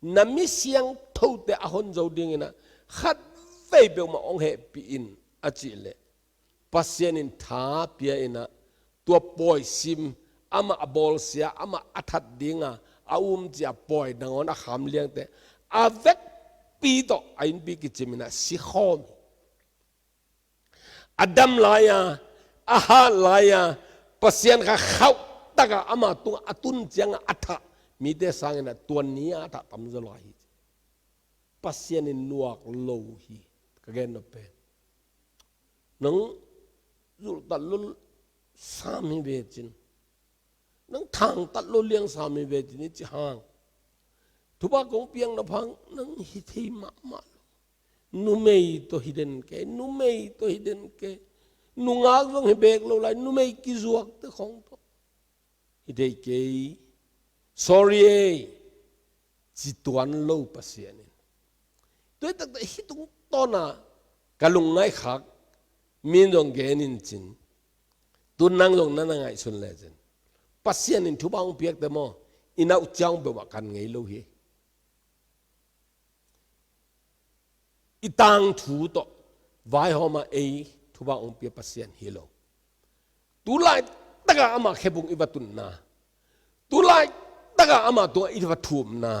na mi siangthote a hon zo dinginah khatvei peuhmah hong hehpih in, a cih leh Pasian in tha pia inah tua pawi sim, amah a bawlsia, amah a that dinga a um cia pawi nangawn a kham liangte a vekpi tawh a innpi kicim inah sikhawm hi. A dam lai-a, a hat lai-a, Pasian kha khauhtaka ama tungah a tun cianga a thah mite sanginah tua ni-a a thah tamzaw lai hi. Pasian in nuak lo hi. Ka gen nop pen, nang zulhtat lo sam hi vecin, nang thangtat lo liang sam hi vecin i ci hang, thupha kong piakna phang nang hi thei mahmah lo. Numei tawh hi den ke, numei tawh hi den ke. Nungak zong hi bek lo lai, numei kizuakte khong tawh hi thei kei. Sorry ei, ci tuan lo Pasian in. Tua hi taktak hih tungtawna ka lungngaihkhak min zong gen in cin, tun nang zong na na ngaihsun lecin, Pasian in thupha hong piakte maw, i nauh ciang peuhmah kan ngei lo hi. I tangthu tawh vaihawma ei thupha hong pia Pasian hi lo. Tulaitakah amah khebung i va tunna, tulaitakah amah tungah i va thumna,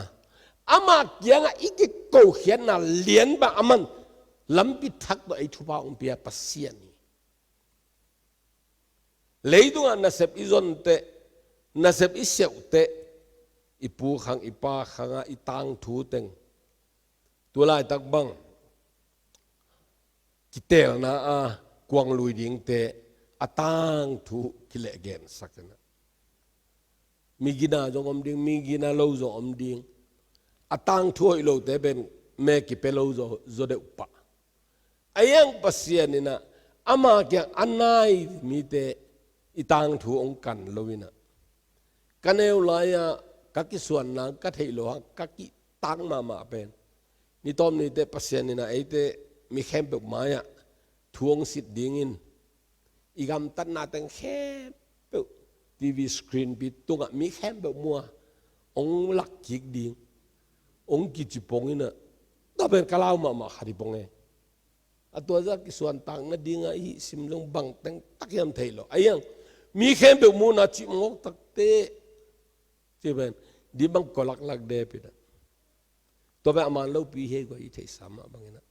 amah kiangah i kikokhiatna lianbah aman lampi thak tawh ei thupha hong pia Pasian hi. Leitungah nasep i zonteh, nasep i seuhteh, i pu khang i pa khangah i tangthu teng tulaitak bang kitelna a kuang lui dingte a tangthu kilehgensak inah, mi gina zong om ding, mi gina lo zong om ding. A tangthu hoih lote pen me kipia lo zaw, zaw deuh pah. A iang Pasian inah ama kiang a nai mite i tangthu hong kan lo inah, ka neu lai-ah ka kisuanna ka theih loh hang ka kihtak mahmah pen, ni tawm niteh Pasian inah eite mi khempeuh mai-ah thu hong sit dingin i gamtatna teng khempeuh T V screen pi tungah mi khempeuh mu a, hong lak kik ding, hong kici pong in a, tua pen ka lau mahmah khat hi pong e. A tua zah kisuantak nading a i hih sim zong bang teng tak hiam thei lo. A hiang, mi khempeuh mu na cih mawk takte. Ci pen, di bang ko laklak de pi na. Tua pen a man lopi hi ei, kua i theihsa mah bang in a.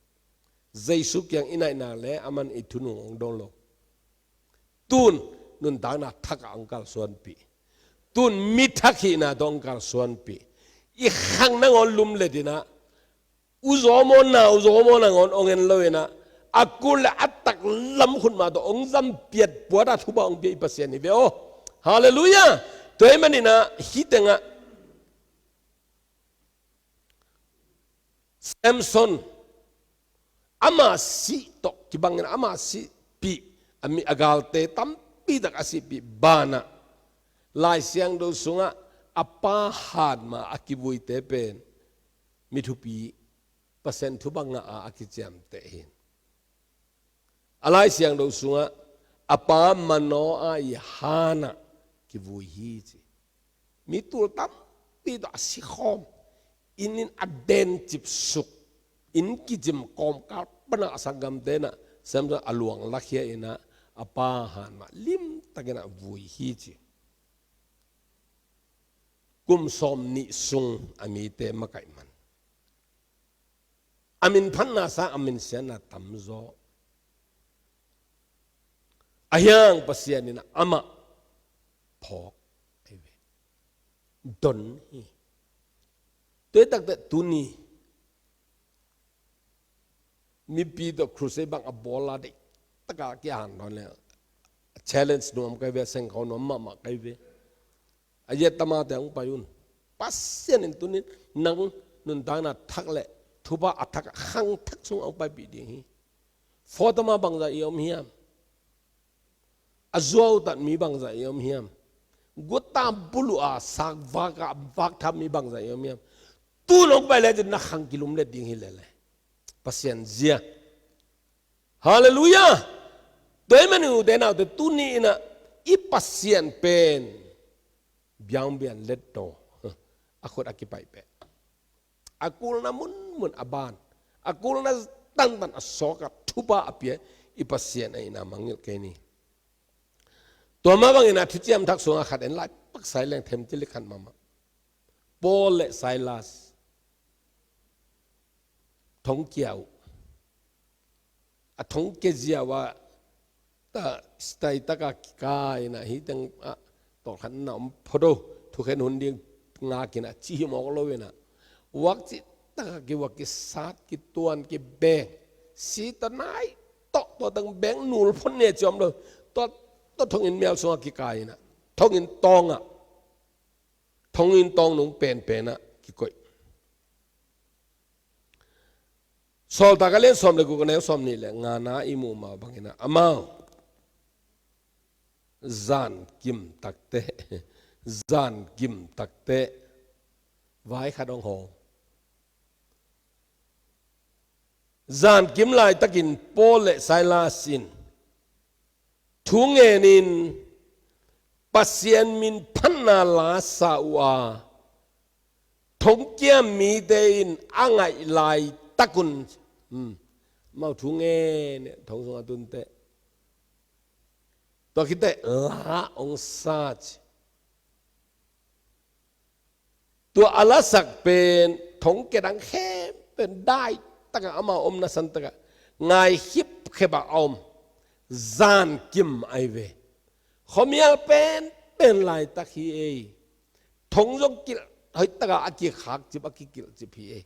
Jesu kiang i naihna le, aman i thunung hong dong lo. Tun, nuntakna thak ah hong kalsuanpih. Tun, mi thak hihna tawh hong kalsuanpih. I khang nangawn lumlet in a, u zawmaw na, u zawmaw nangawn hong en lo in a, a kul le a tak lam khut mah tawh hong zam piat puat a thupha hong pia i Pasian hi ve aw. Halleluiah. Tua ahih manin a, hih teng ah, Samson, ama sih tawh kibangin ama sihpih, a mi a galte tampi tak a sihpih banah, Lai Siangtho sungah a pa han mah a kivuite pen mi thupi, Pasian thupha ngah a a kiciamteh hi. A Lai Siangtho sungah a pa Manoah i hanah kivui hi ci. Mi tul tampi tawh a sikhawm, inn in a den cipsuk, inn kicim kawmkal panah a sanggamte in a, Samson a luang lakhia in a, a pa han mah limtakin a vui hi ci. Kum sawmnih sung a mite makaih man. A minphatna sang a minsiatna tamzaw. A hiang Pasian in amah phawk ahi ve. Don hi. Tua hi takte tuni mipi tawh crusade bang a bawl a deih taka kihan dawn le challenge nuam kai ve, sengkho nuam mahmah kai ve. A yet tamate hong pai un. Pasian in tunin nang nuntakna thak le thupha a thak a khang thak sung a hong paipih ding hi. Fawtama bangzah i om hiam? A zuautat mi bangzah i om hiam? Guta buluh a sakvak a vakthap mi bangzah i om hiam? Tun hong pai le cin na khang kilumlet ding hi lele. Pasian zia. Halleluiah. Tua ahih manin ute naute tuni in a i Pasian pen biangbian letto a khut a kipaih peh. A kulna munmun a ban, a kulna tantan a sawk a thupha a pia i Pasian a ina mangngilh kei ni. Tua mah bangin a Thuciam Thak sungah khat en lai pak sai leng themtilik khat mahmah. Paul le Silas thongkia uh. A thongkia zia uh a ta stai taka kikai in a hih teng ah tawlkhat na om phodo thukhen hun ding ngak in a ci hi mawk lo in a. Uak cih taka kiuak kisat kituan kibeng. Si tawh nai tawh tawh teng beng nul phon ne ci om lo. Tua, tua thonginn mial sungah kikai in a. Thonginn tawngah. Thonginn tawng nung penpen ah kikoih. Sawltak a lian sawm le guk a neu sawmnih le ngana i muh mah bangin a amau zan kim takte, zan kim takte vai khat hong hawng. Zan kim laitakin Paul le Silas in thu ngenin Pasian min phatna la sa uh a, thongkiam mite in a ngaih laitakun, hmm, mau thu ngen thong sung a tunte. Tua khit teh la hong sa ci. Tua a lasak pen thongkia dang khempeuh dai takah amau omna san takah ngai khipkhep a om zan kim ahi ve. Khuamial penpen laitak hi ei. Thong zong kilh hoih takah a kikhak cip a kikilh cip hi ei.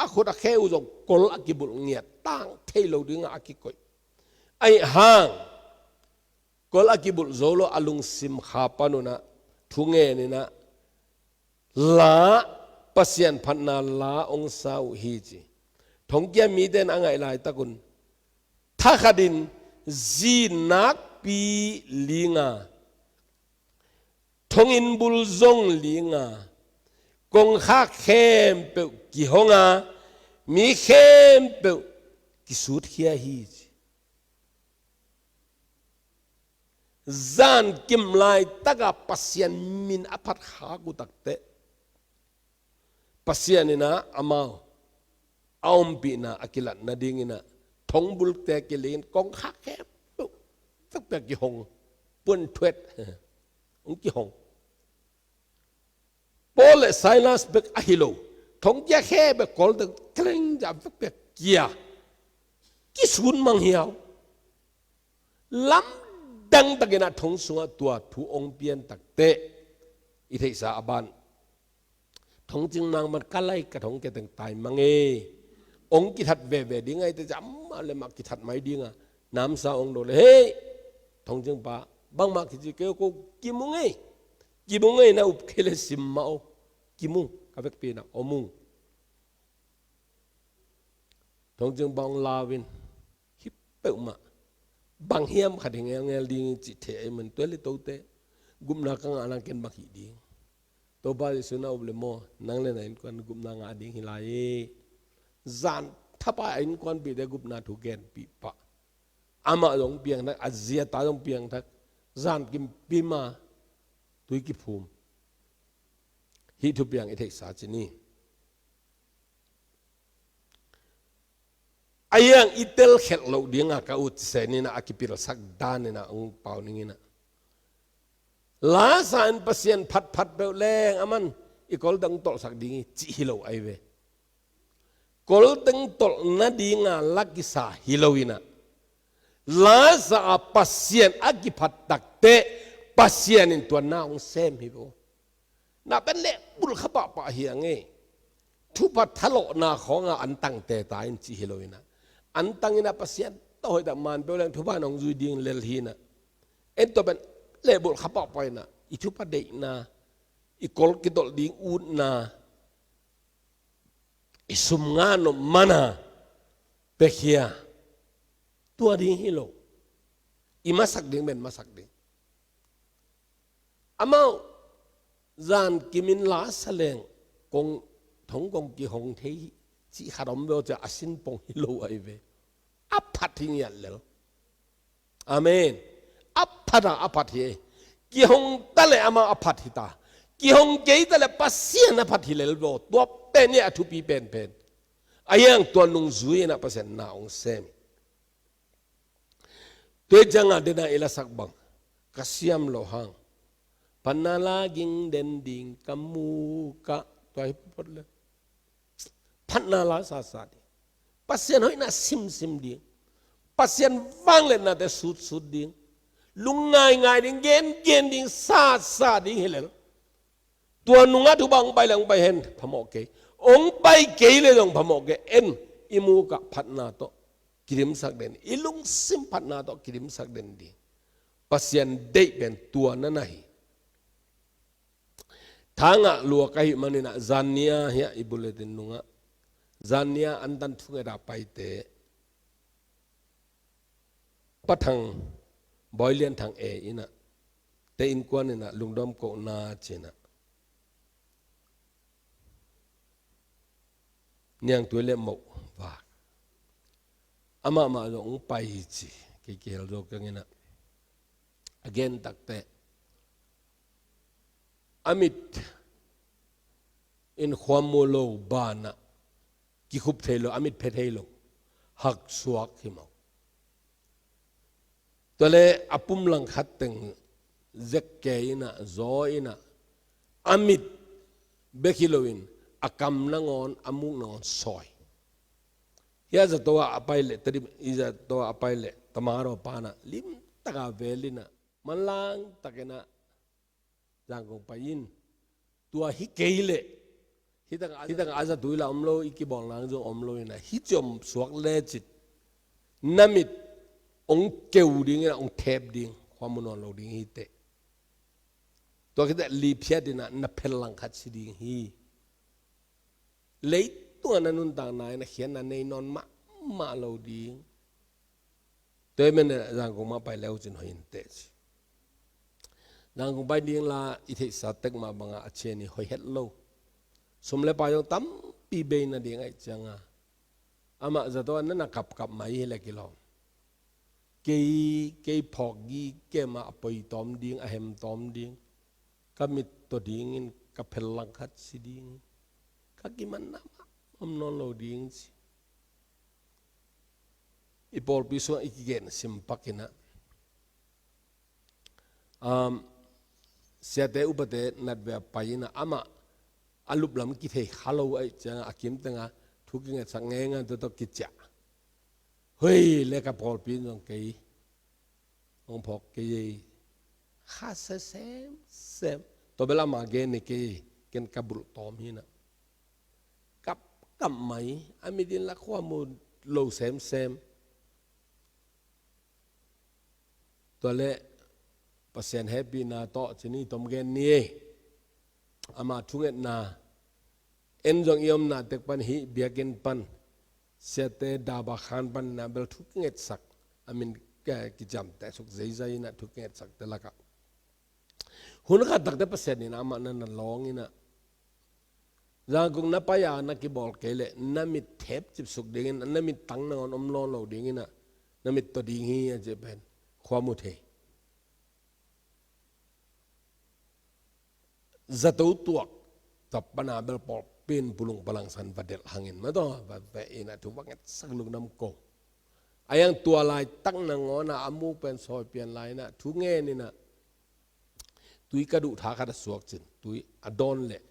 A khut a khe uh zong kol a kibulh ngiat tang thei lo dingah a kikoih. Ahi hang kol a kibulh zo lo a lungsim kha panun ah thu ngenin ah la, Pasian phatna la hong sa uh hi ci. Thongkia mite in a ngaih laitakun thakhatin zi nakpi linga, thonginn bul zong linga, kongkhak khempeuh kihonga, mi khempeuh kisutkhia hi ci. Zan kim laitaka Pasian min a phat khak uh takteh, Pasian in ah amau a ompihna a kilat nadingin ah thongbulte kiling, kongkhak khempeuh vekpi-a kihong, puan thuet hong kihong. Paul le Silas bek ahi lo, thongkia khe bek kol teng kleng ja vekpi-a kia, kisun mang hiau. Lamdang takin ah thong sungah tua thu hong pian takteh, i theihsa a ban, thongcing mang man ka lai ka thongkia teng tai mang e. Hong kithat veve ding ahi teh, amah le mah kithat mai ding a, namsa hong do le, hei, thongcingpa, bangmah kici kei o, ko kimu ngei, kimu ngei, na up kei le sim mah o, kimu, ka vekpi-in ah om ung. Thongcingpa hong lau in, hih peuhmah bang hiam khat hi ngelngel ding hi cih thei ahih man, tua le tote, gupna ka ngah nang ken bang hih ding. Topa Jesu na up le maw, nang le na innkuan gupna ngah ding hi lai hi. Zan thapa a innkuanpihte gupna thu genpih pah. Amah zong piangthak, a zi a ta zong piangthak, zan kimpi ma tui kiphum. Hih thupiang i theihsa ci ni. A hiang i telkhelh loh dinga ka ut sen in ah, a kipilsak dan in ah hong pau ning in ah, lasa in Pasian phatphat peuh leng aman i kol teng tolhsak ding hi cih hi lo ahi ve. Kol teng tolh nadinga la kisa hi lo in ah, lasa a Pasian a kiphat takteh Pasian in tua na hong sem hi ve. Na pen lehbulh kha pahpah hi a ngei. Thupha thalawhna khawnga antang teta in cih hi lo in ah, antang in ah Pasian tawh hoihtak man peuh leng thupha in hong zui ding lel hi in ah, en tua pen lehbulh kha pahpah in ah, i thupha deihna, i kol kitolh ding utna, i sum nga nop mana pekhia, tua ding hi lo. I masak ding pen masak ding. Amau zan kimin lasa leng kong, thong kong kihong thei hi cih khat om ve aw, cia a sin pong hi lo ahi ve. A phat hi ngiat lel. Amen. A phat a, a phat hi. Kihong ta le amau a phat hi ta. Kihong kei ta le Pasian a phat hi lel ve aw. Tua pen hi a thupi penpen. A hiang tua nungzui in ah Pasian na hong sem hi. Tua hi ciangah dena i lasak bang, ka siam loh hang, phatna la ging den ding ka mukah, tua hi phot le. Phatna la sasa ding. Pasian hoihna simsim ding. Pasian vangliatnate sutsut ding. Lungngaingai ding, gengen ding, sasa ding hi lel. Tua nungah thupha hong pai le hong pai hen, phamawh kei. Hong pai kei le zong phamawh kei. En, i mukah phatna tawh kidimsak den, i lungsim phatna tawh kidimsak den ding. Pasian deih pen tua na na hi. Thangah lua ka hih manin ah, zanni-a hiah i bulletin nungah, zanni-a antan thungetah paite, Pa Thang, Bawi Lian Thang e in ah, te innkuan in ah lungdam kohna ci-in ah, Niangtui le Moh vak, amah mah zong hong pai hi ci, kei kihel zo keng in ah, a gen takteh, a mit in khua mu lo banah, kikhup thei lo, a mit phe thei lo, haksuak hi mawk. Tua le a pum langkhat teng zek kei in ah, zaw in ah, a mit bek hi loin a kam nangawn, a muk nangawn sawi. Hiah zato ah a pai leh, Tedim i zato ah a pai leh, Tamaraw pan ah limtaka vel in ah, manlang takin ah Zangkong pai in. Tua hi kei leh, hih takah, hih takah a zatui la om lo, i kibawl nang zong om lo in ah, hih ci om suak lecin, na mit hong keu ding in ah, hong thep ding, khua mu nawn lo ding hi teh. Tua khit teh liphiat in ah na phellang khat si ding hi. Leitung ah na nuntakna in ah khiatna nei nawn mahmah lo ding. Tua ahih manin Zangkong mah pai le uh cin hoih in teh ci. Zangkong pai ding la i theihsa tek mah bangah a cian i hoih het lo. Sum le pai zong tampi bei nading ahih ciangin, amah zato ah na na kapkap mai hi leh kilawm. kei, kei phawk gi kem ah a poi tawm ding, a hem tawm ding, ka mit tawh dingin ka phellang khat si ding, ka kimanna mah om nawn lo ding ci. I pawlpi sungah i kigen sim pak inah, um, siate upate natvei a pai inah amah a luplam kithei kha lo ahih ciangah a kimtengah thu kingetsak ngeingai tawh tawh kiciah. Hoi le ka pawlpi in zong kei hong phawk kei ei. Kha se semsem. Tua bel ama gen ni kei ei. Ken ka bulh tawm hi inah. Kap kap mai. A mit in la khua mu lo semsem. Tua leh Pasian hehpihna tawh ci ni, tom gen ni ei. Ama thungetna, en zong i omna tek pan hih biakinn pan, siate daba khan pan na bel thu kingetsak a min, eh, kiciamteh suk zeizai inah thu kingetsakte lakah. Hun khat takte Pasian in amah na na lawng inah, Zangkong na pai a na kibawl kei leh na mit thep cipsuk dingin, na mit tang nangawn om nawn lo ding inah, na mit tawh ding hi a ci pen khua mu thei. Zato tuak tap pana bel pawlpi in pulung palangsan va delh hangin mah tawh va veh inah thu va ngetsak lungdam ko. A iang tua laitak nangawn ah a muk pen sawi pian lai inah thu ngen inah, tui ka duh tha khat a suak cin, tui a dawn leh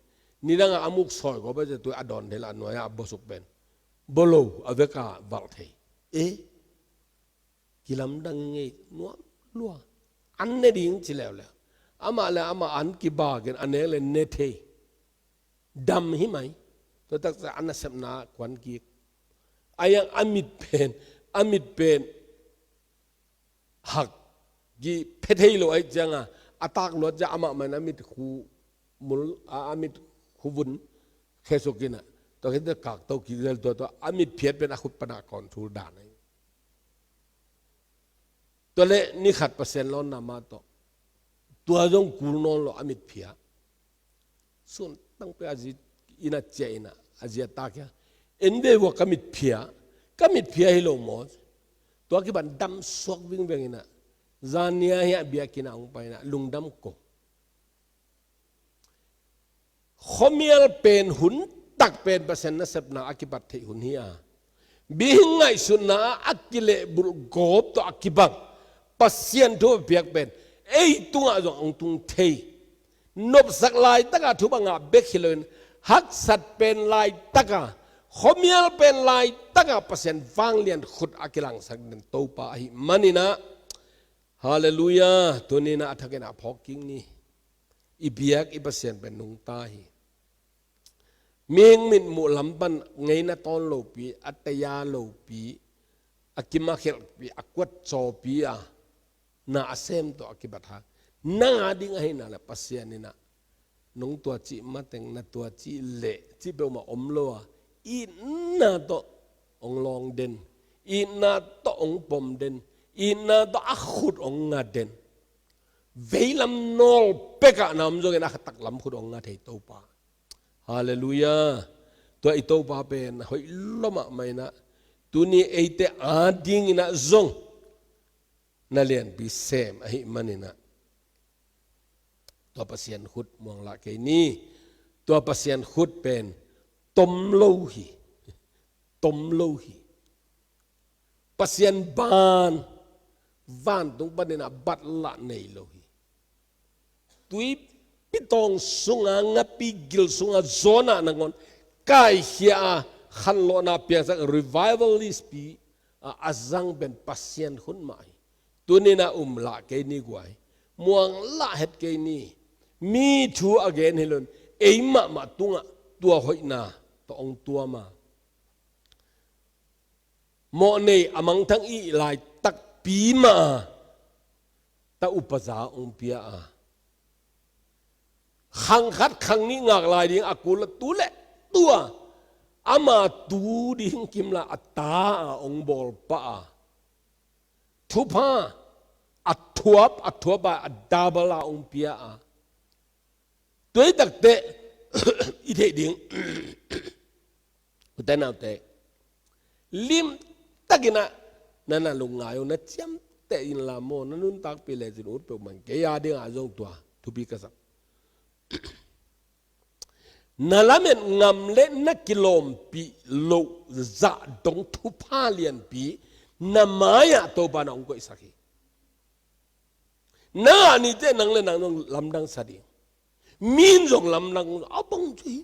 nidangah a muk sawi ko pen ci tui a dawn thei lah a nuai-ah a bawsuk pen bolo a vekah valh thei. Eh, kilamdang i ngei nuam lua. An ne ding ci leuleu. Amah le amah an kibak in a nek le ne thei. Dam hi mai. Tua taksa a nasepna kuan kik. A iang a mit pen, a mit pen hak ki phe thei lo ahih ciangah a tak luat ciah amah mah in a mit khu mul, a, a mit khu vun khesuk inah, tua khit teh kak to kik zel tua, tua a mit phiat pen a khut panah kawn thul dan ahi. Tua leh ni khat Pasian lawnna mah tawh tua zong kul nawn lo a mit phia. Sun tangpi a zi inah ciah inah a zi a tak hia, en ve vua ka mit phia, ka mit phia hi lo maw. Tua kiban dam suak vingveng inah zan nia hiah biakinn ah hong pai inah lungdam ko. Khuamial pen hun tak pen Pasian nasepna a kipat theih hun hi a, bihing ngaihsutna ah a kilehbulh gawp tawh a kibang Pasian thu a piak pen ei tungah zong hong tung thei. Nopsak laitakah thu bang ngah bek hi loin haksat pen laitakah, khuamial pen laitakah Pasian vanglian khut a kilangsak den Topa ahih maninah, halleluiah, tuninah a thakin a phawk kik ni. I biak i Pasian pen nungta hi. Mihing mitmuh lam pan ngeina tawn lopi, a taya lopi, a kimakhelhpi, a kuat cawpi a na a sem tawh a kibat ha. Nang a ding ahihna le Pasian inah nong tua cih mateng na tua cih leh cih peuhmah om lo a, itna tawh hong lawng den, itna tawh hong pom den, itna tawh a khut hong nga den. Veilam nawl pekah na om zongin a khatak lam khut hong nga thei Topa. Halleluiah. Tua i Topa pen hoih lua mahmah inah, tuni eite a dinginah zong na lianpi sem ahih maninah, tua Pasian khut muanglah kei ni. Tua Pasian khut pen tom lo hi. Tom lo hi. Pasian ban, vantung paninah bat lah nei lo hi. Tuipi tawng sunga, ngapi gil sunga zawnah nangawn kaikhia a, khanlawhna piangsak revivalist pi a, a zang pen Pasian khut mah hi. Tuninah um lah kei ni guai. Muang lah het kei ni. Mi thu a gen hi loin ei mahmah tungah tua hoihna tawh hong tuam a, mawhnei a mangthang i laitakpi mah a, ta upaza hong pia a, khang khat khang nih ngak lai ding a kul a tu le tua ama tu ding kimla a ta a hong bawl pah a, thupha a thuap a thuap a, a double a hong pia a, tua hi takteh i theih ding. Ute naute, limtakinah na na lungngai uh, na ciam teh in la maw, na nuntakpih lecin ut peuhmah in, kei a dingah zong tua thupi ka sak. Na lamet ngam le na kilompih loh zah dong thupha lianpi na mai-ah Topa na hong koihsak hi. Na ngah ni teh nang le nang zong lamdang sa ding. Mi in zong lamdang, a bang ci hi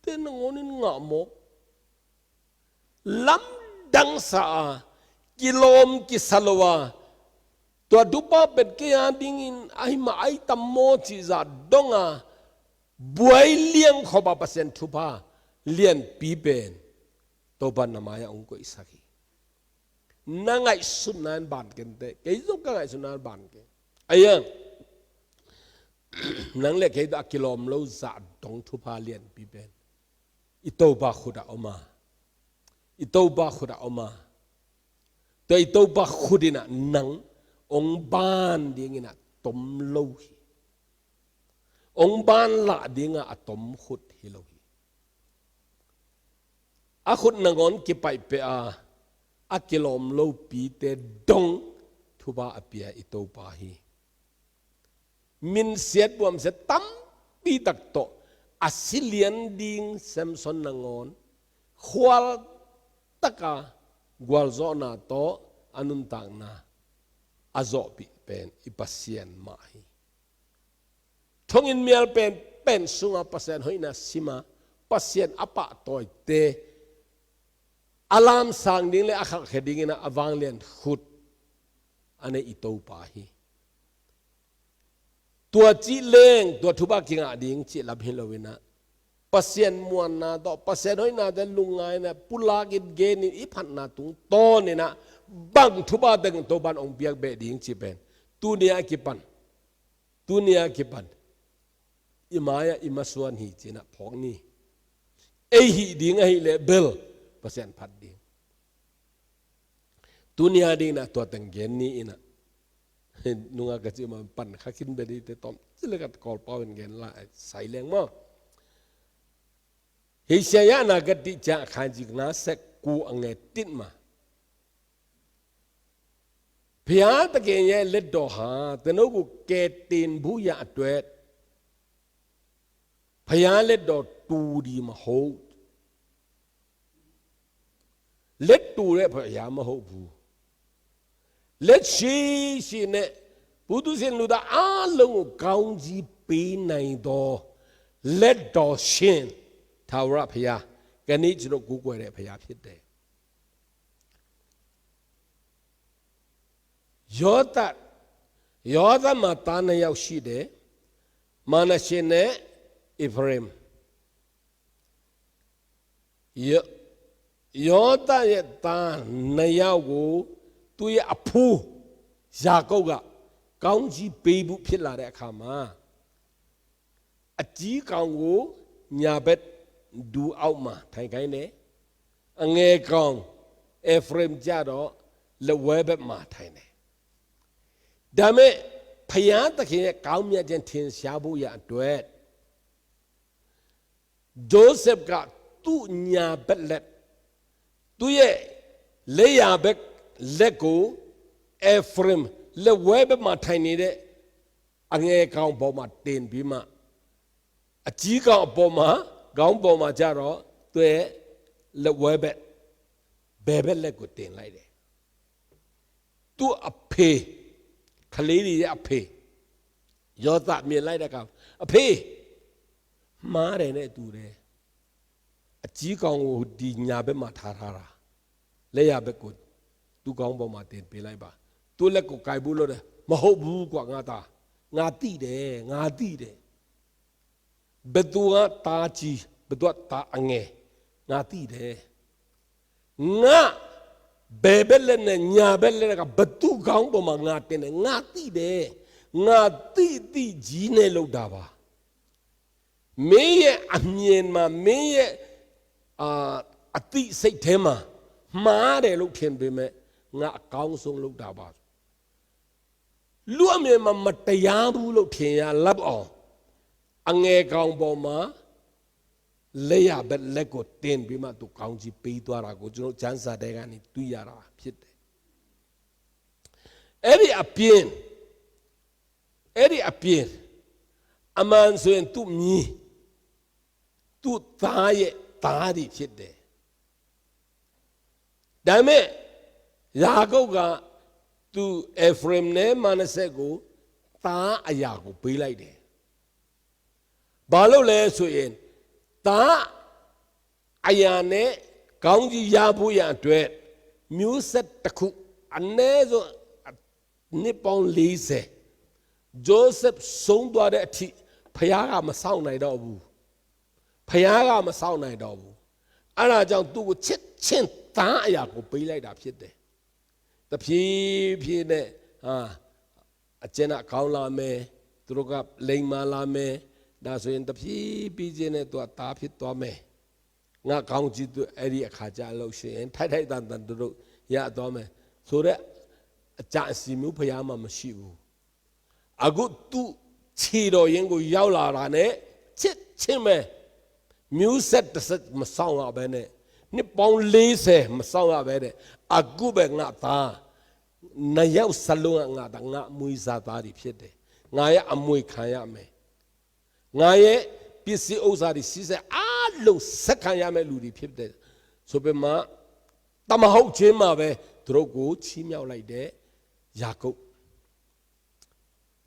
teh nangawn in ngah mawk. Lamdang sa a, kilawm kisa lo a, tua thupha pen kei a dingin ahi mah, ahi tam maw cih zah dong a, buai liang khop a Pasian thupha lianpi pen Topa na mai-ah hong koihsak hi. Na ngaihsutna in ban kei teh, kei zong ka ngaihsutna in ban kei. Ahi a, nang le kei tawh a kilawm lo zah dong thupha lianpi pen i Topa khut ah om a, i Topa khut ah om a, tua i Topa khut in ah nang hong ban dingin ah tom lo hi. Hong ban lah dingah a tom khut hi lo hi. A khut nangawn kipaih peh a, a kilawm lopite dong thupha a pia i Topa hi. Minsiat buamsiat tampi tak tawh a si lian ding Samson nangawn khual taka gualzawhna tawh a nuntakna a zawhpih pen i Pasian mah hi. Thonginn mial penpen sungah Pasian hoihna sim a, Pasian a pahtawite a lamsang ding le a khalhkhia dingin a vanglian khut a nei i Topa hi. Tua cih leng, tua thupha kingah ding cih lam hi lo in ah, Pasian muanna tawh, Pasian hoihnate lungngaihna, pulak in, gen in, i phatna tungtawn in ah, bang thupha teng Topa in hong piak beh ding cih pen tuni a kipan, tuni a kipan i mai-ah i masuan hi ci-in ah phawk ni. Ei hih ding ahih leh bel Pasian phat ding. Tuni a dingin ah tua teng gen ni in ah, nungak ka cih mah pan kha khin beh ni teh, tawm ci le ka Kawlpau in gen la, sai leng maw. Isaiah na ka tih ciang a khan cik na sek ku a nge tit mah. ဘုရားသခင်ရဲ့ လက်တော်ဟာ ကျွန်ုပ်ကို ကယ်တင်ဖို့ရာအတွက် ဘုရားလက်တော်တူသည်မဟုတ်။ လက်တူတဲ့ဘုရားမဟုတ်ဘူး။ လက်ရှိရှိနဲ့ ပုထုဇဉ်လူသားအားလုံးကို ကောင်းကြီးပေးနိုင်သော လက်တော်ရှင် ထာဝရဘုရား၊ ကနေ့ကျွန်တော်ကိုးကွယ်တဲ့ဘုရားဖြစ်တယ်။ ယောသပ်၊ ယောသပ်မှာသားနှစ်ယောက်ရှိတယ်။ မနာရှေနဲ့ အီဖရင်။ ယ-၊ ယောသပ်ရဲ့သားနှစ်ယောက်ကို သူ့ရဲ့အဖိုး ယာကုပ်က ကောင်းကြီးပေးဖို့ဖြစ်လာတဲ့အခါမှာ အကြီးကောင်ကို ညာဘက် ဒူးအောက်မှာ ထိုင်ခိုင်းတယ်။ အငယ်ကောင် အီဖရင်ကျတော့ လက်ဝဲဘက်မှာ ထိုင်တယ်။ ဒါပေမဲ့ ဘုရားသခင်ရဲ့ ကောင်းမြတ်ခြင်း ထင်ရှားဖို့ရာအတွက် ယိုးဆက်က သူ့ညာဘက်လက်၊ သူ့ရဲ့ လက်ယာဘက်လက်ကို အီဖရင် လက်ဝဲဘက်မှာ ထိုင်နေတဲ့ အငယ်ကောင်ပေါ်မှာ တင်ပြီးမှ၊ အကြီးကောင်အပေါ်မှာ၊ ခေါင်းပေါ်မှာကျတော့ သူ့ရဲ့ လက်ဝဲဘက်၊ ဘယ်ဘက်လက်ကို တင်လိုက်တယ်။ သူ့အဖေ၊ ကလေးတွေရဲ့အဖေ၊ ယောသပ်မြင်လိုက်တဲ့အခါ အဖေ၊ မှားတယ်နဲ့တူတယ်။ အကြီးကောင်ကို ဒီညာဘက်မှာ ထားထားတာ၊ လက်ယာဘက်ကို သူ့ခေါင်းပေါ်မှာ တင်ပေးလိုက်ပါ။ သူ့လက်ကို ကိုင်ဖို့လုပ်တယ်။ မဟုတ်ဘူးကွ၊ ငါသား၊ ငါသိတယ်၊ ငါသိတယ်။ ဘယ်သူက သားကြီး၊ ဘယ်သူက သားအငယ်၊ ငါသိတယ်။ ငါဘယ်ဘက်လက်နဲ့ ညာဘက်လက်က ဘယ်သူ့ခေါင်းပေါ်မှာ ငါတင်တယ်၊ ငါသိတယ်။ ငါသိသိကြီးနဲ့ လုပ်တာပါ။ မင်းရဲ့အမြင်မှာ၊ မင်းရဲ့၊ အာ၊ အသိစိတ်ထဲမှာ မှားတယ်လို့ ထင်ပေမဲ့၊ ငါအကောင်းဆုံး လုပ်တာပါ။ လူ့အမြင်မှာ မတရားဘူးလို့ ထင်ရလောက်အောင် အငယ်ကောင်ပေါ်မှာ လက်ယာဘက်လက်ကို တင်ပြီးမှ သူကောင်းကြီးပေးသွားတာကို ကျွန်တော် ကျမ်းစာထဲကနေ တွေ့ရတာဖြစ်တယ်။ အဲ့ဒီအပြင်၊ အဲ့ဒီအပြင်၊ အမှန်ဆိုရင်သူ့မြေ၊ သူ့သားရဲ့သားတွေဖြစ်တယ်။ ဒါပေမဲ့ယာကုပ်ကသူ့၊ ဧဖရိမ်နဲ့မနဆက်ကိုသားအရာကိုပေးလိုက်တယ်။ ဘာလို့လဲဆိုရင်၊ သားအရာနဲ့ကောင်းကြီးရဖို့ရန်အတွက်မျိုးဆက်တစ်ခု၊ အနည်းဆုံးနှစ်ပေါင်းလေးဆယ်၊ ယောသပ်ဆုံးသွားတဲ့အထိဘုရားကမစောင့်နိုင်တော့ဘူး။ ဘုရားကမစောင့်နိုင်တော့ဘူး။ အဲ့ဒါကြောင့်သူ့ကိုချက်ချင်းသားအရာကိုပေးလိုက်တာဖြစ်တယ်။ တဖြည်းဖြည်းနဲ့၊ အာ၊ အကျဉ်းအကောင်းလာမယ်။ သူတို့ကလိမ္မာလာမယ်။ ဒါဆိုရင်တဖြည်းဖြည်းချင်းနဲ့သူကသားဖြစ်သွားမယ်။ ငါကောင်းကြီးသူအဲ့ဒီအခါကျလို့ရှိရင်ထိုက်ထိုက်တန်တန်သူတို့ရသွားမယ်ဆိုတဲ့အကြံအစီမျိုးဘုရားမှာမရှိဘူး။ အခုသူ့ခြေတော်ရင်းကိုရောက်လာတာနဲ့ချက်ချင်းပဲ၊ မျိုးဆက်တစ်ဆက်မစောင့်ရဘဲနဲ့၊ နှစ်ပေါင်းလေးဆယ်မစောင့်ရဘဲနဲ့၊ အခုပဲငါသား၊ နှစ်ယောက်စလုံးကငါသား၊ ငါမွေးစားသားတွေဖြစ်တယ်။ ငါရဲ့အမွေခံရမယ်။ ငါရဲ့ပစ္စည်းဥစ္စာတွေ၊ စည်းစိမ်အားလုံးဆက်ခံရမယ့်လူတွေဖြစ်တယ်ဆိုပြီးမှ၊ တမဟုတ်ချင်းမှာပဲသူတို့ကိုချီးမြှောက်လိုက်တဲ့ယာကုပ်။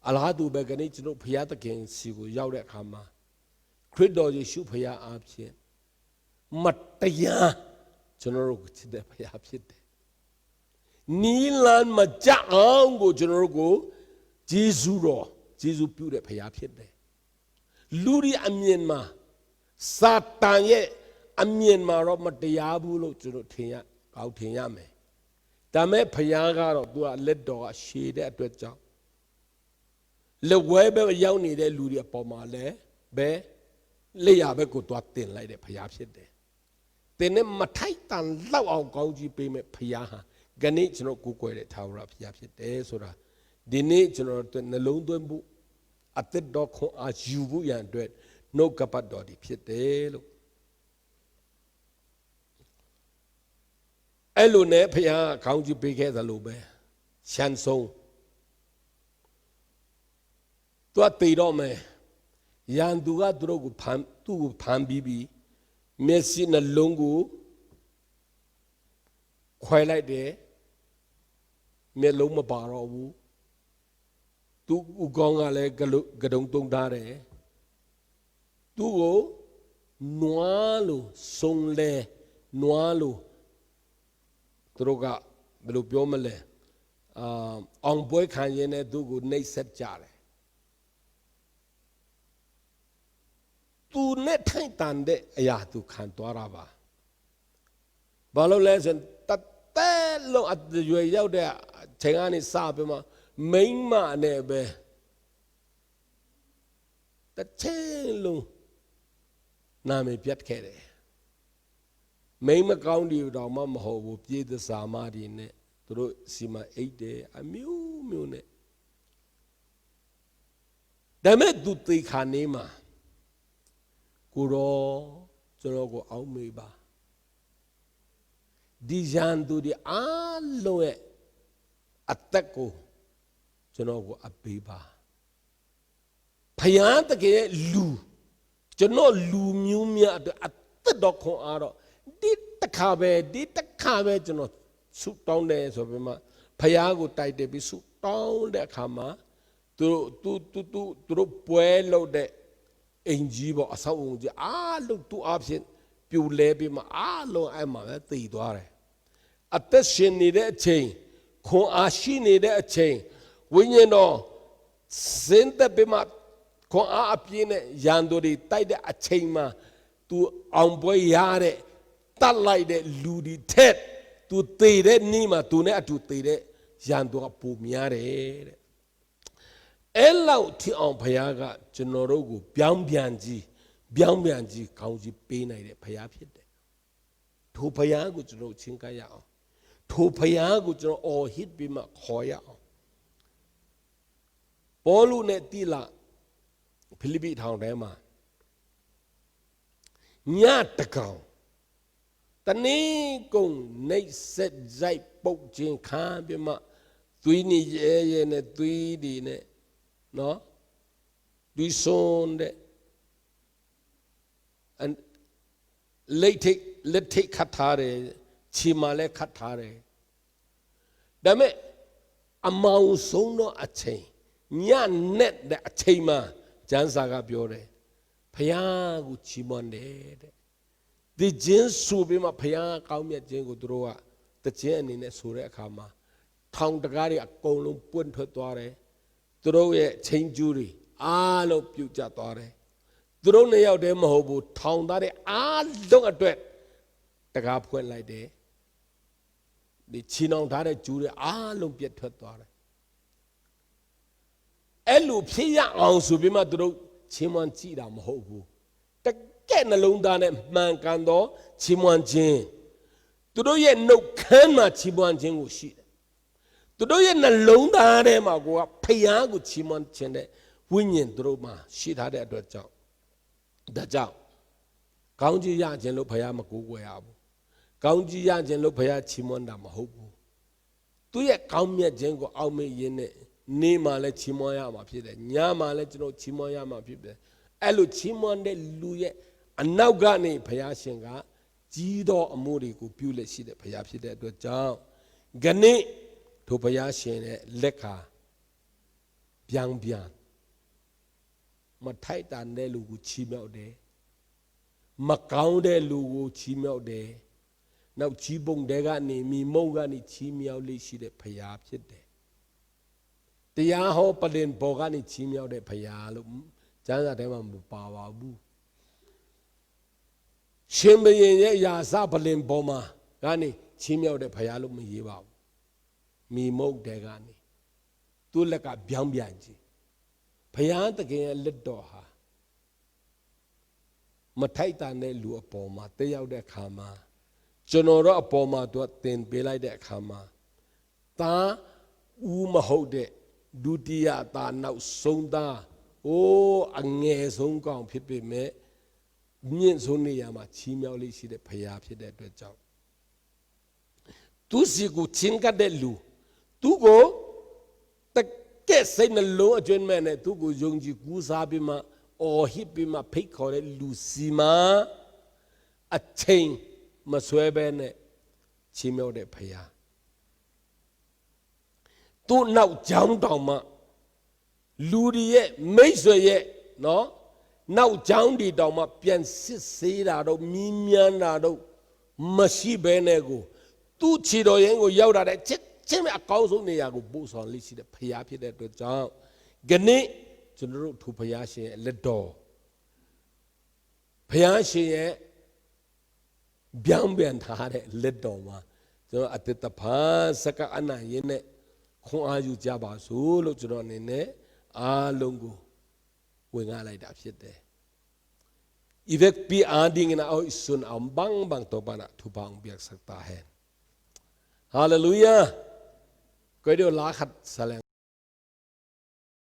အလားတူပဲ၊ ကနေ့ကျွန်တော်ဘုရားသခင်ဆီကိုရောက်တဲ့အခါမှာ၊ ခရစ်တော်ယေရှုဘုရားအားဖြင့်မတရားကျွန်တော်တို့ကိုချစ်တဲ့ဘုရားဖြစ်တယ်။ နည်းလမ်းမကျအောင်ကိုကျွန်တော်တို့ကိုကျေးဇူးတော်၊ ကျေးဇူးပြုတဲ့ဘုရားဖြစ်တယ်။ လူတွေအမြင်မှာ၊ စာတန်ရဲ့အမြင်မှာတော့မတရားဘူးလို့ကျွန်တော်ထင်ရ၊ ကောင်းထင်ရမယ်။ ဒါပေမဲ့ဘုရားကတော့၊ သူကလက်တော်ကရှည်တဲ့အတွက်ကြောင့်၊ လက်ဝဲဘက်ရောက်နေတဲ့လူတွေအပေါ်မှာလည်းပဲ၊ လက်ယာဘက်ကိုသွားတင်လိုက်တဲ့ဘုရားဖြစ်တယ်။ သင်နဲ့မထိုက်တန်လောက်အောင်ကောင်းကြီးပေးမဲ့ဘုရားဟာ၊ ကနေ့ကျွန်တော်ကိုးကွယ်တဲ့ထာဝရဘုရားဖြစ်တယ်ဆိုတာ၊ ဒီနေ့ကျွန်တော်တို့အတွက်နှလုံးသွင်းဖို့၊ အသက်တော်ခွန်အားယူဖို့ရန်အတွက်နှုတ်ကပတ်တော်တွေဖြစ်တယ်လို့။ အဲ့လိုနဲ့ဘုရားကောင်းကြီးပေးခဲ့သလိုပဲ၊ ရှံဆုံး၊ သူကသေတော့မယ်။ ရန်သူကသူတို့ကိုဖမ်း၊ သူ့ကိုဖမ်းပြီးပြီ။ မျက်စိနှလုံးကိုခွဲလိုက်တယ်။ မျက်လုံးမပါတော့ဘူး။ သူ့ဦးခေါင်းကလည်းကလု- ကတုံတုံထားတယ်။ သူ့ကိုနွားလို၊ စုန်လဲနွားလို၊ သူတို့ကဘယ်လိုပြောမလဲ၊ အာ၊ အောင်ပွဲခံရင်းနဲ့သူ့ကိုနှိပ်စက်ကြတယ်။ သူနဲ့ထိုက်တန်တဲ့အရာသူခံသွားတာပါ။ ဘာလို့လဲဆိုရင်၊ တသက်လုံး၊ အရွယ်ရောက်တဲ့အချိန်ကနေစပြီးမှ၊ မိန်းမနဲ့ပဲတစ်ချိန်လုံးနာမည်ပျက်ခဲ့တယ်။ မိန်းမကောင်းတွေတောင်မှမဟုတ်ဘူး၊ ပြည်သူ့စစ်သားတွေနဲ့သူတို့ဆီမှာအိပ်တယ်။ အမျိုးမျိုးနဲ့။ ဒါပေမဲ့သူသေခါနီးမှာ၊ ကိုယ်တော်၊ ကျွန်တော်ကိုအောက်မေ့ပါ။ ဒီရန်သူတွေအားလုံးရဲ့အသက်ကိုကျွန်တော်ကိုအပ်ပေးပါ။ ဘုရားသခင်ရဲ့လူ၊ ကျွန်တော့်လူမျိုးများအတွက်အသက်တော်ခွန်အားတော့၊ ဒီတစ်ခါပဲ၊ ဒီတစ်ခါပဲကျွန်တော်ဆုတောင်းတယ်ဆိုပြီးမှ၊ ဘုရားကိုတိုင်တည်ပြီးဆုတောင်းတဲ့အခါမှာ၊ သူတို့၊ သူ၊ သူ၊ သူ၊ သူတို့ပွဲလုပ်တဲ့အိမ်ကြီးပေါ့၊ အဆောက်အအုံကြီးအားလုံးသူ့အားဖြင့်ပြိုလဲပြီးမှ၊ အားလုံးအဲ့မှာပဲသေသွားတယ်။ အသက်ရှင်နေတဲ့အချိန်၊ ခွန်အားရှိနေတဲ့အချိန်၊ ဝိညာဉ်တော်ဆင်းသက်ပြီးမှ၊ ခွန်အားအပြည့်နဲ့ရန်သူတွေတိုက်တဲ့အချိန်မှာ၊ သူအောင်ပွဲရတဲ့၊ သတ်လိုက်တဲ့လူတွေထက်၊ သူသေတဲ့နေ့မှာသူနဲ့အတူသေတဲ့ရန်သူကပိုများတယ်တဲ့။ အဲ့လောက်ထိအောင်ဘုရားကကျွန်တော်တို့ကိုပြောင်းပြန်ကြီး၊ ပြောင်းပြန်ကြီး၊ ကောင်းကြီးပေးနိုင်တဲ့ဘုရားဖြစ်တယ်။ ထိုဘုရားကိုကျွန်တော်တို့ချဉ်းကပ်ရအောင်။ ထိုဘုရားကိုကျွန်တော်အော်ဟစ်ပြီးမှခေါ်ရအောင်။ ပေါလုနဲ့သိလ၊ ဖိလိပ္ပိထောင်ထဲမှာ၊ ညတကောင်၊ တနေ့ကုန်နှိပ်စက်ရိုက်ပုတ်ခြင်းခံပြီးမှ၊ သွေးနဲ့ ရဲရဲနဲ့ သွေးတွေနဲ့ နော် သွေးစွန်းတဲ့ အ- လက်ထိပ်- လက်ထိပ်ခတ်ထားတယ်။ ခြေမှာလည်းခတ်ထားတယ်။ ဒါပေမဲ့ အမောင်ဆုံးသောအချိန် ညနက်တဲ့အချိန်မှာ ကျမ်းစာကပြောတယ်။ ဘုရားကိုချီးမွမ်းတယ်တဲ့။ သီချင်းဆိုပြီးမှ ဘုရားကောင်းမြတ်ခြင်းကို သူတို့က သီချင်းအနေနဲ့ဆိုတဲ့အခါမှာ ထောင်တံခါးတွေအကုန်လုံးပွင့်ထွက်သွားတယ်။ သူတို့ရဲ့ခြင်ကျူတွေအားလုံးပြုတ်ကျသွားတယ်။ သူတို့နှစ်ယောက်တည်းမဟုတ်ဘူး၊ ထောင်သားတွေအားလုံးအတွက် တံခါးဖွင့်လိုက်တယ်။ ဒီချည်နှောင်ထားတဲ့ကျူတွေအားလုံးပြတ်ထွက်သွားတယ်။ အဲ့လိုဖြစ်ရအောင်ဆိုပြီးမှ သူတို့ချီးမွမ်းကြည့်တာမဟုတ်ဘူး။ တကယ့်နှလုံးသားနဲ့မှန်ကန်သောချီးမွမ်းခြင်း၊ သူတို့ရဲ့နှုတ်ခမ်းမှာချီးမွမ်းခြင်းကိုရှိတယ်။ သူတို့ရဲ့နှလုံးသားထဲမှာကိုက ဘုရားကိုချီးမွမ်းခြင်းတဲ့ဝိညာဉ် သူတို့မှာရှိထားတဲ့အတွက်ကြောင့်၊ ဒါကြောင့် ကောင်းချီးရခြင်းလို့ ဘုရားမကိုးကွယ်ရဘူး။ ကောင်းချီးရခြင်းလို့ ဘုရားချီးမွမ်းတာမဟုတ်ဘူး။ သူ့ရဲ့ကောင်းမြတ်ခြင်းကို အောက်မေ့ရင်းနဲ့ နေ့မှာလည်းချီးမွမ်းရမှာဖြစ်တယ်။ ညမှာလည်း ကျွန်တော်ချီးမွမ်းရမှာဖြစ်တယ်။ အဲ့လိုချီးမွမ်းတဲ့လူရဲ့အနောက်ကနေ ဘုရားရှင်က ကြီးသောအမှုတွေကို ပြုလျက်ရှိတဲ့ဘုရားဖြစ်တဲ့အတွက်ကြောင့်၊ ကနေ့ ထိုဘုရားရှင်ရဲ့လက်ခါ ပြောင်းပြန်၊ မထိုက်တန်တဲ့လူကိုချီးမြှောက်တယ်။ မကောင်းတဲ့လူကိုချီးမြှောက်တယ်။ နောက် ချီးပုံထဲကနေ၊ မြေမှုန့်ကနေ ချီးမြှောက်လေ့ရှိတဲ့ဘုရားဖြစ်တယ်။ တရားဟောပလ္လင်ပေါ်ကနေ ချီးမြှောက်တဲ့ဘုရားလို့ ကျမ်းစာထဲမှာ မပါပါဘူး။ ရှင်ဘုရင်ရဲ့ရာဇပလ္လင်ပေါ်မှာကနေ ချီးမြှောက်တဲ့ဘုရားလို့ မရေးပါဘူး။ မြေမှုန့်ထဲကနေ သူ့လက်က ပြောင်းပြန်ခြင်း။ ဘုရားသခင်ရဲ့လက်တော်ဟာ မထိုက်တန်တဲ့လူအပေါ်မှာ သက်ရောက်တဲ့အခါမှာ၊ ကျွန်တော်တို့အပေါ်မှာ သူကတင်ပေးလိုက်တဲ့အခါမှာ၊ သားဦးမဟုတ်တဲ့ ဒုတိယသား၊ နောက်ဆုံးသား၊ အိုး အငယ်ဆုံးကောင်ဖြစ်ပေမဲ့ မြင့်ဆုံးနေရာမှာ ချီးမြှောက်လေ့ရှိတဲ့ဘုရားဖြစ်တဲ့အတွက်ကြောင့်၊ သူ့ဆီကိုချဉ်းကပ်တဲ့လူ၊ သူ့ကို တကယ့်စိတ်နှလုံးအကျွမ်းမဲ့နဲ့ သူ့ကိုယုံကြည်ကိုးစားပြီးမှ၊ အော်ဟစ်ပြီးမှ၊ ဖိတ်ခေါ်တဲ့လူဆီမှာ အချိန်မဆွဲဘဲနဲ့ ချီးမြှောက်တဲ့ဘုရား။ သူ့နောက်ကြောင်းတောင်မှ၊ လူတွေရဲ့၊ မိတ်ဆွေရဲ့၊ နော်၊ နောက်ကြောင်းတွေတောင်မှ ပြန်စစ်ဆေးတာတို့၊ မေးမြန်းတာတို့ မရှိဘဲနဲ့ကို၊ သူ့ခြေတော်ရင်းကို ရောက်တာနဲ့ ချက်ချင်းပဲ အကောင်းဆုံးနေရာကို ပို့ဆောင်လေ့ရှိတဲ့ဘုရားဖြစ်တဲ့အတွက်ကြောင့်၊ ကနေ့ ကျွန်တော်တို့ ထိုဘုရားရှင်ရဲ့လက်တော်၊ ဘုရားရှင်ရဲ့ ပြောင်းပြန်ထားတဲ့လက်တော်မှာ ကျွန်တော်အသစ်တစ်ဖန် စက္ကအနံ့ရင်းနဲ့ ခွန်အားယူကြပါစို့လို့ ကျွန်တော်အနေနဲ့ အားလုံးကို ဝေငှလိုက်တာဖြစ်တယ်။ I vekpi adingin a hoih sun a om bangbang Topa in thupha hong piaksak ta hen. Halleluiah. Koi deuh la khat sa leng.